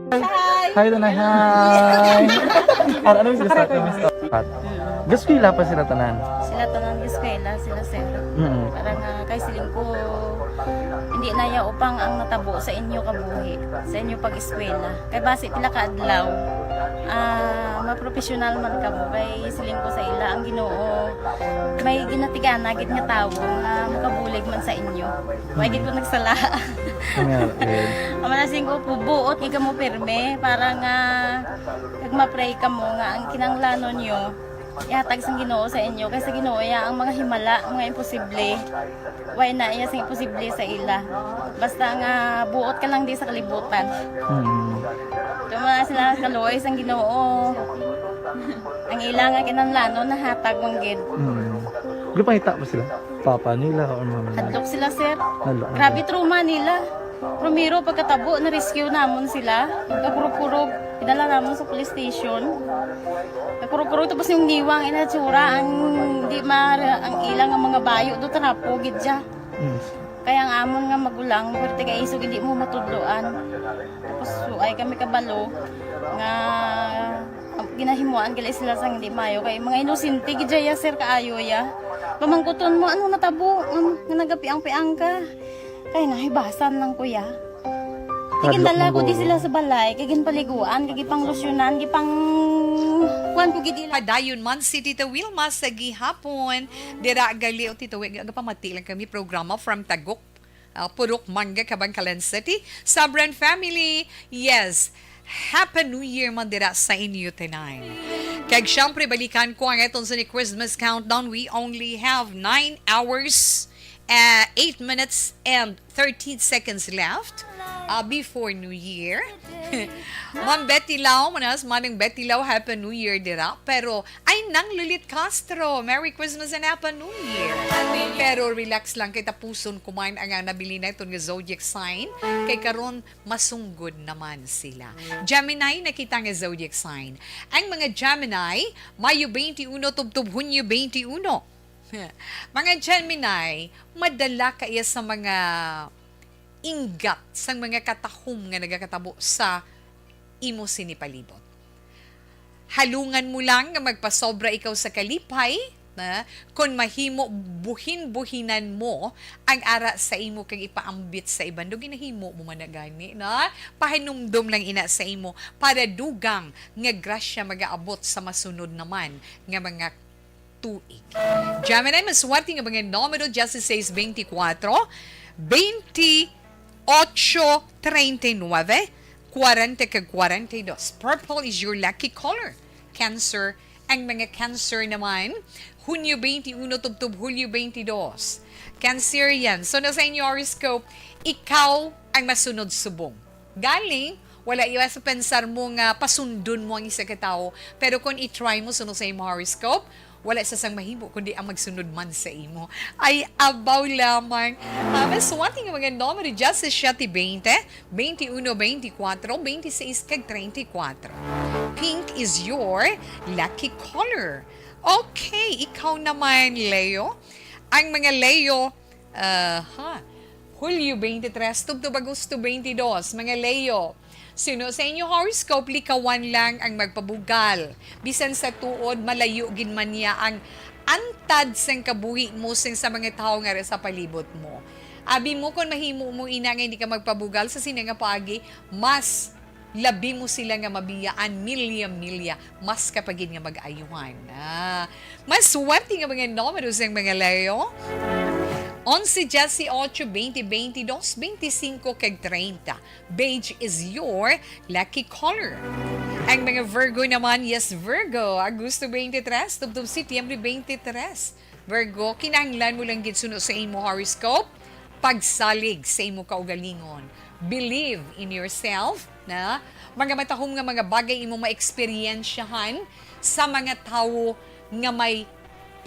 Hi! Hi, Tanay. Hi! Ano, ano yung gusto? Gusto pa sila tanan? Sila tanan eskwela, sila sir. Mm. Para nga kay siling ko, hindi na ya upang ang natabo sa inyo kabuhi, sa inyo pag-eskwela. Kay basi pila ka adlaw, ah, mapropesyonal man kamo. Kay siling ko sa ila, ang Ginoo, may ginatigana gid nga tawo nga makabulig man sa inyo. Why gid ko nagsala? Amen. Ang mga siling ko, buot gid kamo pirme para nga kag ma-pray kamo nga ang kinahanglanon nyo ihatag sang Ginoo sa inyo, kay sa Ginoo iya ang mga himala, mga imposible. Way na iya sing imposible sa ila. Basta nga buot ka lang di sa kalibutan. Mm. Tuma sila kaluoy sang Ginoo. Ang ila nga kinahanglanon nahatag man gid. Mm. Gipangita ba sila? Papa nila or mama nila? Hadlok sila, sir. Hadlok. Grabe trauma nila. Primero, pagkatabo, na-rescue namon sila. Pagkakurog-kurog, idala namon sa police station. Pagkakurog-kurog, tapos yung niwang inatsura, ang di ma-, ang ilang ang mga bayo do, trapo gid siya. Mm. Kaya ang amon nga magulang, pwerte kay isog hindi mo matudloan. Tapos, so, ay kami kabalo nga ginahimuan gali sila sang hindi maayo. Kay mga inosente gid ya, sir, kaayo ya. Pamangkuton mo, ano natabo? Ano, nga nagapiang-piang ka? Kay nahibasan lang, kuya. Hadlok. Tigindala ko di sila sa balay, kay ginpaliguan, kay gipanglusyonan, gipang-, kuwan ko gid ila. Padayon man si Tita Wilma sa gihapon. Dira gali, o Tita Wi-, agapamati lang kami programa from Tagum, ah, Purok Mangga, Kabankalan City. Sabran family, yes. Happy New Year man dira sa inyo tanan. Kag syempre, balikan ko ang aton sa ni Christmas countdown. We only have nine hours, uh, eight minutes and thirteen seconds left, uh, before New Year. Ma'am Betty Lau, manas, Manang Betty Lau, Happy New Year dira. Pero ay, Nang Lulit Castro, Merry Christmas and Happy New Year. Pero relax lang, kay tapuson ko man ang, ah, nabilin naton nga zodiac sign. Kay karon, masunggod naman sila. Gemini, nakita nga zodiac sign. Ang mga Gemini, Mayo twenty-one tubtob Hunyo twenty-one. Mga Gemini, madala kaya sa mga inggat sang mga katahom nga nagakatabo sa imo sini palibot. Halungan mo lang nga magpasobra ikaw sa kalipay, na kon mahimo, buhin-buhinan mo ang ara sa imo kag ipaambit sa iban. Daw ginahimo mo man na gani, na? Pahinumdom lang ina sa imo para dugang nga grasya magaabot sa masunod naman nga mga tuig. Gemini, maswerte nga mga numero, dieciséis, veinticuatro, veintiocho, treinta y nueve, cuarenta kag cuarenta y dos. Purple is your lucky color. Cancer, ang mga Cancer naman, Hunyo twenty-one tubtob Hulyo twenty-dos. Cancerian, so na sa inyo horoscope, ikaw ang masunod subong. Galing, wala iya sa pensar mo nga pasundon mo ang isa ka tawo, pero kung i-try mo sunod sa imong horoscope, Wala sa sang mahimo kundi ang magsunod man sa imo. Ay, abaw lamang. Ah, maswati nga mga numero, diyasisiete, baynte, baynte uno, baynte kuwatro, baynte sais, kag treinta y cuatro. Pink is your lucky color. Okay, ikaw naman, Leo. Ang mga Leo, ah, ha, Hulyo twenty-three, tubtob Agosto twenty-two, mga Leo. Suno sa inyo horoscope, likawan lang ang magpabugal. Bisan sa tuod, malayo gid man niya ang antad sang kabuhi mo sang sa mga tawo nga sa palibot mo. Abi mo, kon mahimo mo ina nga hindi ka magpabugal sa sini nga paagi, mas labi mo sila nga mabiyaan milya-milya, mas ka pa gid nga mag-ayuhan. Ah, mas swerte nga mga numero sang mga Leo. Onse, diyesyoto, baynte, baynte dos, baynte singko, kag treinta. Beige is your lucky color. Ang mga Virgo naman, yes, Virgo, Agosto twenty-three, tubtob Setyembre twenty-three. Virgo, kinahanglan mo lang gid suno sa imo horoscope, pagsalig sa imo kaugalingon. Believe in yourself, na mga matahom nga mga bagay imo maeksperiensyahan sa mga tawo nga may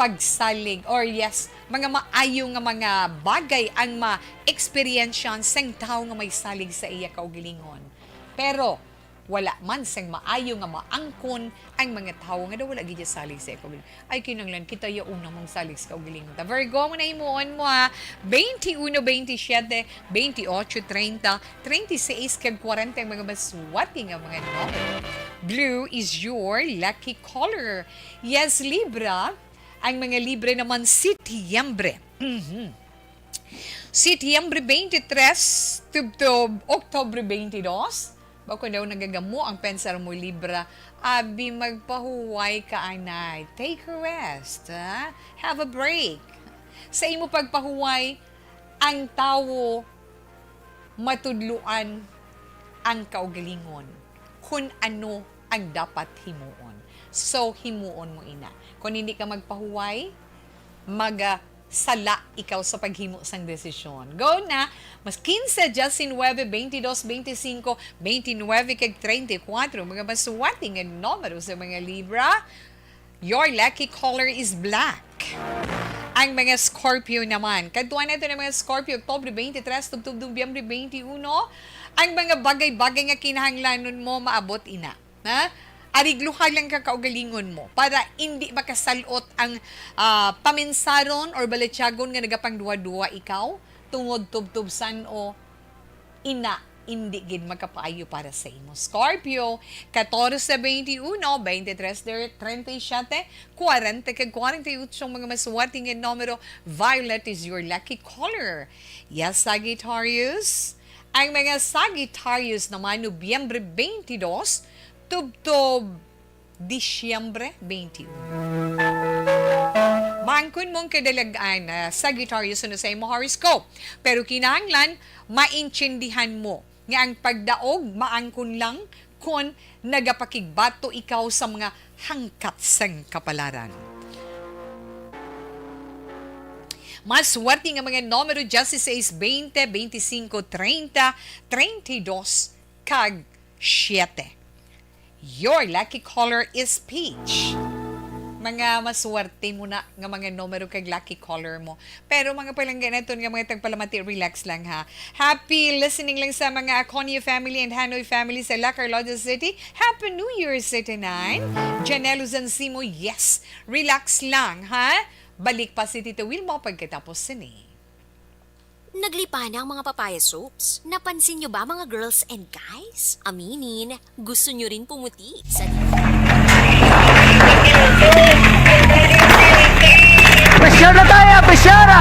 pagsalig, or yes, mga maayo nga mga bagay ang maeksperiensyahan sang tawo nga may salig sa iya kaugalingon. Pero wala man sang maayo nga maangkon ang mga tawo nga daw wala gid salig sa iya kaugalingon. Ay, kinahanglan kita ya una mong salig sa kaugalingon ta. Virgo, mo na himuon mo, ha. Twenty-one, twenty-seven, twenty-eight, treinta, treinta y seis, kag kwarenta ang mga maswerte nga mga numero. Blue is your lucky color. Yes, Libra. Ang mga Libra naman, Setyembre. Mhm. Setyembre twenty-three, tubtob Oktubre twenty-two. Bako daw nagagamo ang pensar mo, Libra. Abi, magpahuway ka, anay. Take a rest, ha? Have a break. Sa imo pagpahuway, ang tawo matudloan ang kaugalingon, kun ano ang dapat himuon. So, himuon mo ina. Kung hindi ka magpahuway, maga sala ikaw sa paghimo sang desisyon. Go na! Mas quince, diecinueve, veintidós, veinticinco, veintinueve, kag treinta y cuatro, mga maswerte nga numero sa mga Libra. Your lucky color is black. Ang mga Scorpio naman. Kadtuan nato ng mga Scorpio, Oktubre twenty-three, tubtob Nobyembre twenty-one. Ang mga bagay-bagay nga kinahanglanon mo, maabot ina. Ha? Arigluha lang ka kaugalingon mo para hindi makasalot ang, ah, paminsaron or balatyagon nga nagapangduha-duha ikaw tungod tubtob san-o ina, hindi gid makapaayo para sa imo. Scorpio, catorce, veintiuno, veintitrés, treinta y siete, cuarenta kag cuarenta y ocho ang mga maswerte nga numero. Violet is your lucky color. Yes, Sagittarius. Ang mga Sagittarius naman, Nobyembre twenty-two, tubtob Disyembre twenty-one. Maangkon mong kadalag-an, ah, Sagittarius, suno sa imo horoscope. Pero kinahanglan, maintindihan mo nga ang pagdaog maangkon lang kon nagapakigbato ikaw sa mga hangkat sang kapalaran. Mas swerte nga mga numero, dieciséis, veinte, veinticinco, treinta, treinta y dos, kag siete. Your lucky color is peach. Mga maswerte mo na nga mga numero kag lucky color mo. Pero mga palangga naton nga mga tagpalamati, relax lang ha. Happy listening lang sa mga Aconio family and Hanoy family sa La Carlota City. Happy New Year, City nine. Janelle Uzansimo, yes. Relax lang ha. Balik pa si Tita Wilma pagkatapos sini. Naglipana ang mga papaya soaps. Napansin niyo ba, mga girls and guys? Aminin, gusto niyo rin pumuti sa Pasyal na tayo, pasyal na!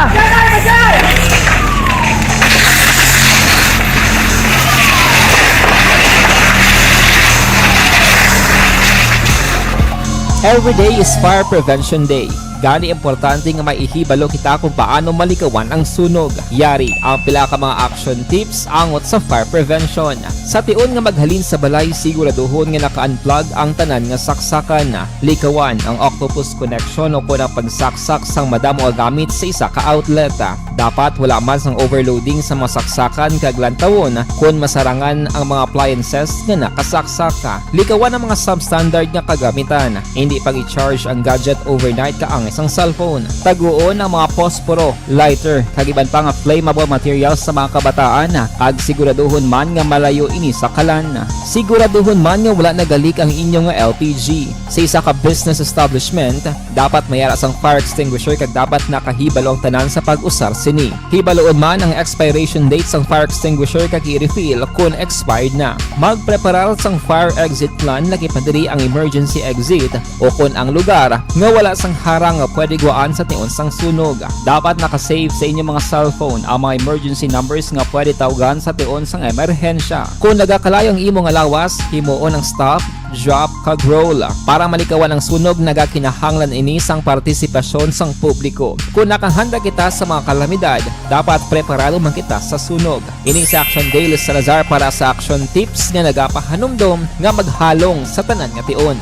Every day is Fire Prevention Day. Gani, importante nga maihibalo kita kung paano malikawan ang sunog. Yari ang pila ka mga action tips angot sa fire prevention. Sa tion nga maghalin sa balay, siguraduhon nga naka-unplug ang tanan nga saksakan. Likawan ang octopus connection o kon ang pagsaksak sang madamo nga gamit sa isa ka outlet. Dapat wala man sang overloading sa mga saksakan kag lantawon kon masarangan ang mga appliances nga nakasaksak. Likawan ang mga substandard nga kagamitan. Hindi pag-i-charge ang gadget overnight kaangay sang cellphone. Taguon ang mga posporo, lighter, kag iban pa nga flammable materials sa mga kabataan, kag siguraduhon man nga malayo ini sa kalan. Siguraduhon man nga wala nagalik ang inyo nga L P G. Sa isa ka business establishment, dapat may ara sang fire extinguisher kag dapat nakahibalo ang tanan sa pag-usar sini. Hibaluon man ang expiration date sang fire extinguisher kag i-refill kon expired na. Magpreparar sang fire exit plan, lakip na diri ang emergency exit o kon ang lugar nga wala sang harang nga pwede gwaan sa tion sang sunog. Dapat naka-save sa inyo mga cellphone ang mga emergency numbers nga pwede tawgan sa tion sang emerhensya. Kon nagakalayo ang imo nga lawas, himuon ang stop, drop, kag roll. Para malikawan ang sunog, nagakinahanglan ini sang partisipasyon sang publiko. Kon nakahanda kita sa mga kalamidad, dapat preparado man kita sa sunog. Ini si Action Dale Salazar para sa Action Tips nga nagapahanumdom nga maghalong sa tanan nga tion.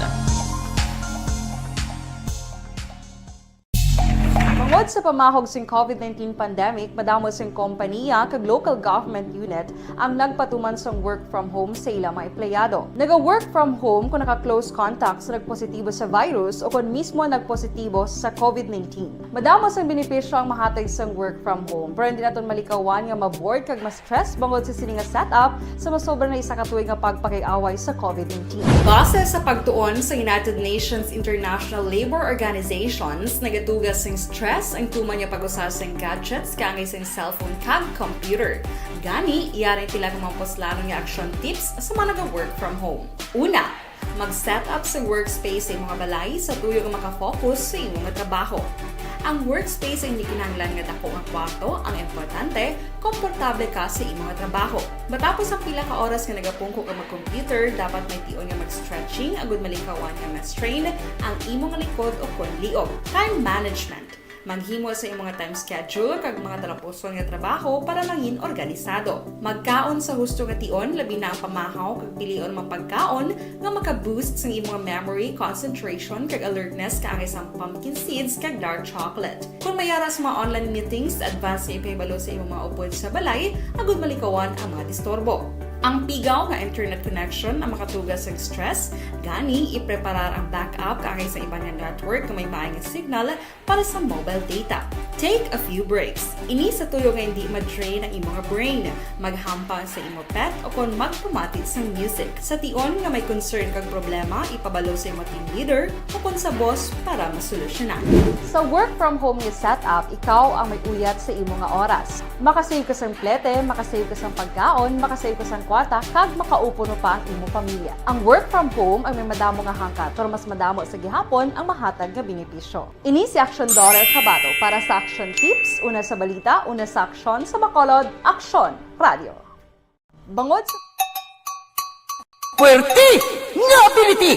Bangod sa pamahog sing covid nineteen pandemic, madamo sing kompaniya kag local government unit ang nagpatuman sang work from home sa ila mga empleyado. Naga-work from home kung naka-close contact sa nagpositibo sa virus o kon mismo nagpositibo sa covid nineteen. Madamo sang benepisyo ang mahatag sang work from home, pero hindi naton malikawan nga ma-bored kag ma-stress bangod sa sini nga setup sa masobra na isa ka tuig nga pagpakig-away sa covid nineteen. Base sa pagtuon sa United Nations International Labour Organizations, nagatuga sing stress ang tuman nga pag-usa sing gadgets kaangay sing cellphone kag computer. Gani, yari ang pila ka mga puslanon nga action tips sa mga naga-work from home. Una, mag-set up sa workspace sa imo nga balay sa tuyo nga maka-focus sa imo nga trabaho. Ang workspace ay hindi kinahanglan nga dako nga kwarto, ang importante, komportable ka sa imo nga trabaho. Matapos ang pila ka oras nga nagapungko ka mag-computer, dapat may tion nga mag-stretching agud malikawan nga ma-strain ang imo nga likod o kon liog. Time management. Maghimo sa imo nga time schedule kag mga talapuson nga trabaho para mangin organisado. Magkaon sa husto nga tion, labi na ang pamahaw kag pilion mga pagkaon nga maka-boost sang imo nga memory, concentration, kag alertness kaangay sang pumpkin seeds kag dark chocolate. Kon may ara sa mga online meetings, advance nga ipahibalo sa imo mga upod sa balay agud malikawan ang mga disturbo. Ang pigaw nga internet connection ang makatuga sang stress, gani ipreparar ang backup kaangay sa iban nga network nga may maay nga signal para sa mobile data. Take a few breaks. Ini sa tuyo nga hindi ma-drain ang imo nga brain. Maghampang sa imo pet o kon magpamati sang music. Sa tion nga may concern kag problema, ipabalo sa imo team leader o kon sa boss para masolusyonan. Sa work from home nga setup, ikaw ang may uyat sa imo nga oras. Makasave ka sang plete, makasave ka sang pagkaon, makasave ka sang kwarta, kag makaupo pa ang imo pamilya. Ang work from home ang may madamo nga hangkat, pero mas madamo sa gihapon ang mahatag nga benepisyo. Ini si Action Daughter Kabato para sa Action Tips, una sa balita, una sa aksyon, sa Bacolod, Aksyon Radio. Bangod sa Puwerte nga ability!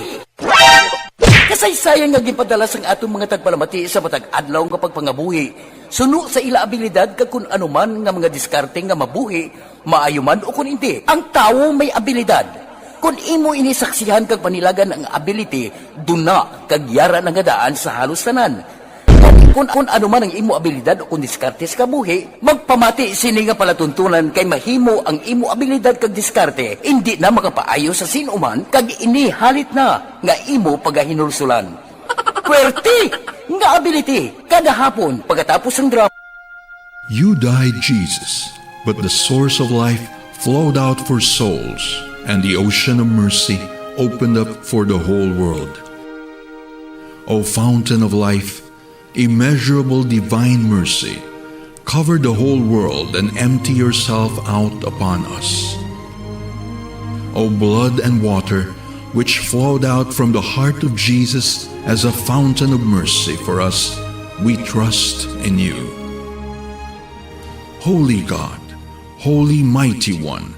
Kasaysayan nga ginpadala sang aton mga tagpalamati sa matag adlaw nga pagpangabuhi, suno sa ila abilidad kag kun ano man nga mga diskarte nga mabuhi, maayo man o kun indi. Ang tawo may abilidad. Kun imo ini saksihan kag panilagan ang ability, duna kag yara na nga daan sa halos tanan. Gani, kun, kun ano man ang imo abilidad o kun diskarte sa kabuhi, magpamati sini nga palatuntunan kay mahimo ang imo abilidad kag diskarte indi na makapaayo sa sin-o man kag ini halit na nga imo pagahinulsulan. Puwerte nga ability kada hapon pagkatapos sang drama. You died, Jesus, but the source of life flowed out for souls, and the ocean of mercy opened up for the whole world. O fountain of life, immeasurable divine mercy, cover the whole world and empty yourself out upon us. O blood and water, which flowed out from the heart of Jesus as a fountain of mercy for us, we trust in you. Holy God, Holy Mighty One,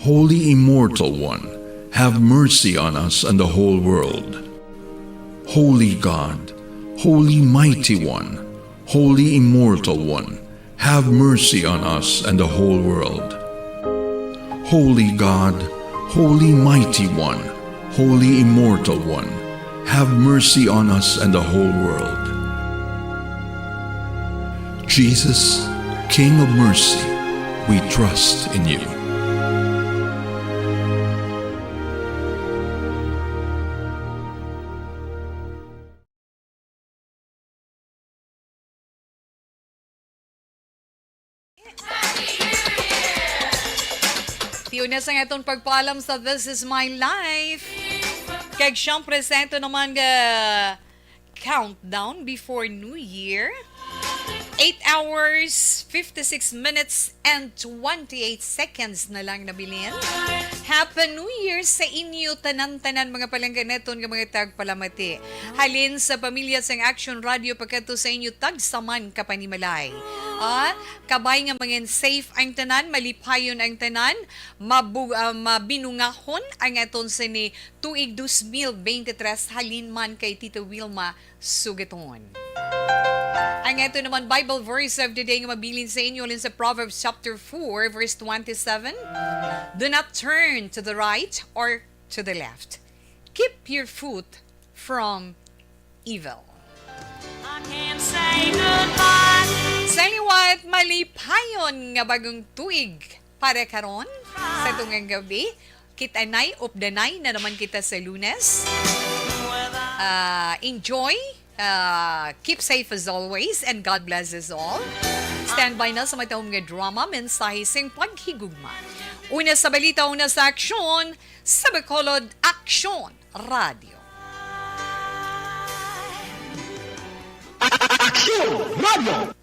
Holy Immortal One, have mercy on us and the whole world. Holy God, Holy Mighty One, Holy Immortal One, have mercy on us and the whole world. Holy God, Holy Mighty One, Holy Immortal One, have mercy on us and the whole world. Jesus, King of mercy, we trust in you. Tiuna sa atong pagpaalam sa This Is My Life. Kag siyempre, sa ito naman nga countdown before New Year. Eight hours, fifty-six minutes, and twenty-eight seconds na lang nabilin. Happy New Year sa inyo tanan-tanan, mga palangga naton nga mga tagpalamati. Halin sa pamilya sang Action Radio pagkadto sa inyo tagsa man ka panimalay. Ah, kabay nga mangin safe ang tanan, malipayon ang tanan, mabu- ah, mabinungahon ang aton sini tuig dos mil bente tres halin man kay Tita Wilma Sugaton. Ang ato naman Bible verse of the day nga mabilin sa inyo halin sa Proverbs chapter four, verse twenty-seven. Do not turn to the right or to the left. Keep your foot from evil. I can't say goodbye. Sa liwat, malipayon nga bagong tuig para karon sa tungang gabi. Kita nay, updanay na naman kita sa Lunes. Ah, enjoy. Ah, keep safe as always, and God bless us all. Stand by na sa matahom nga drama, mensahe sing paghigugma. Una sa balita, una sa aksyon, sa Bacolod Aksyon Radio. Aksyon Radio!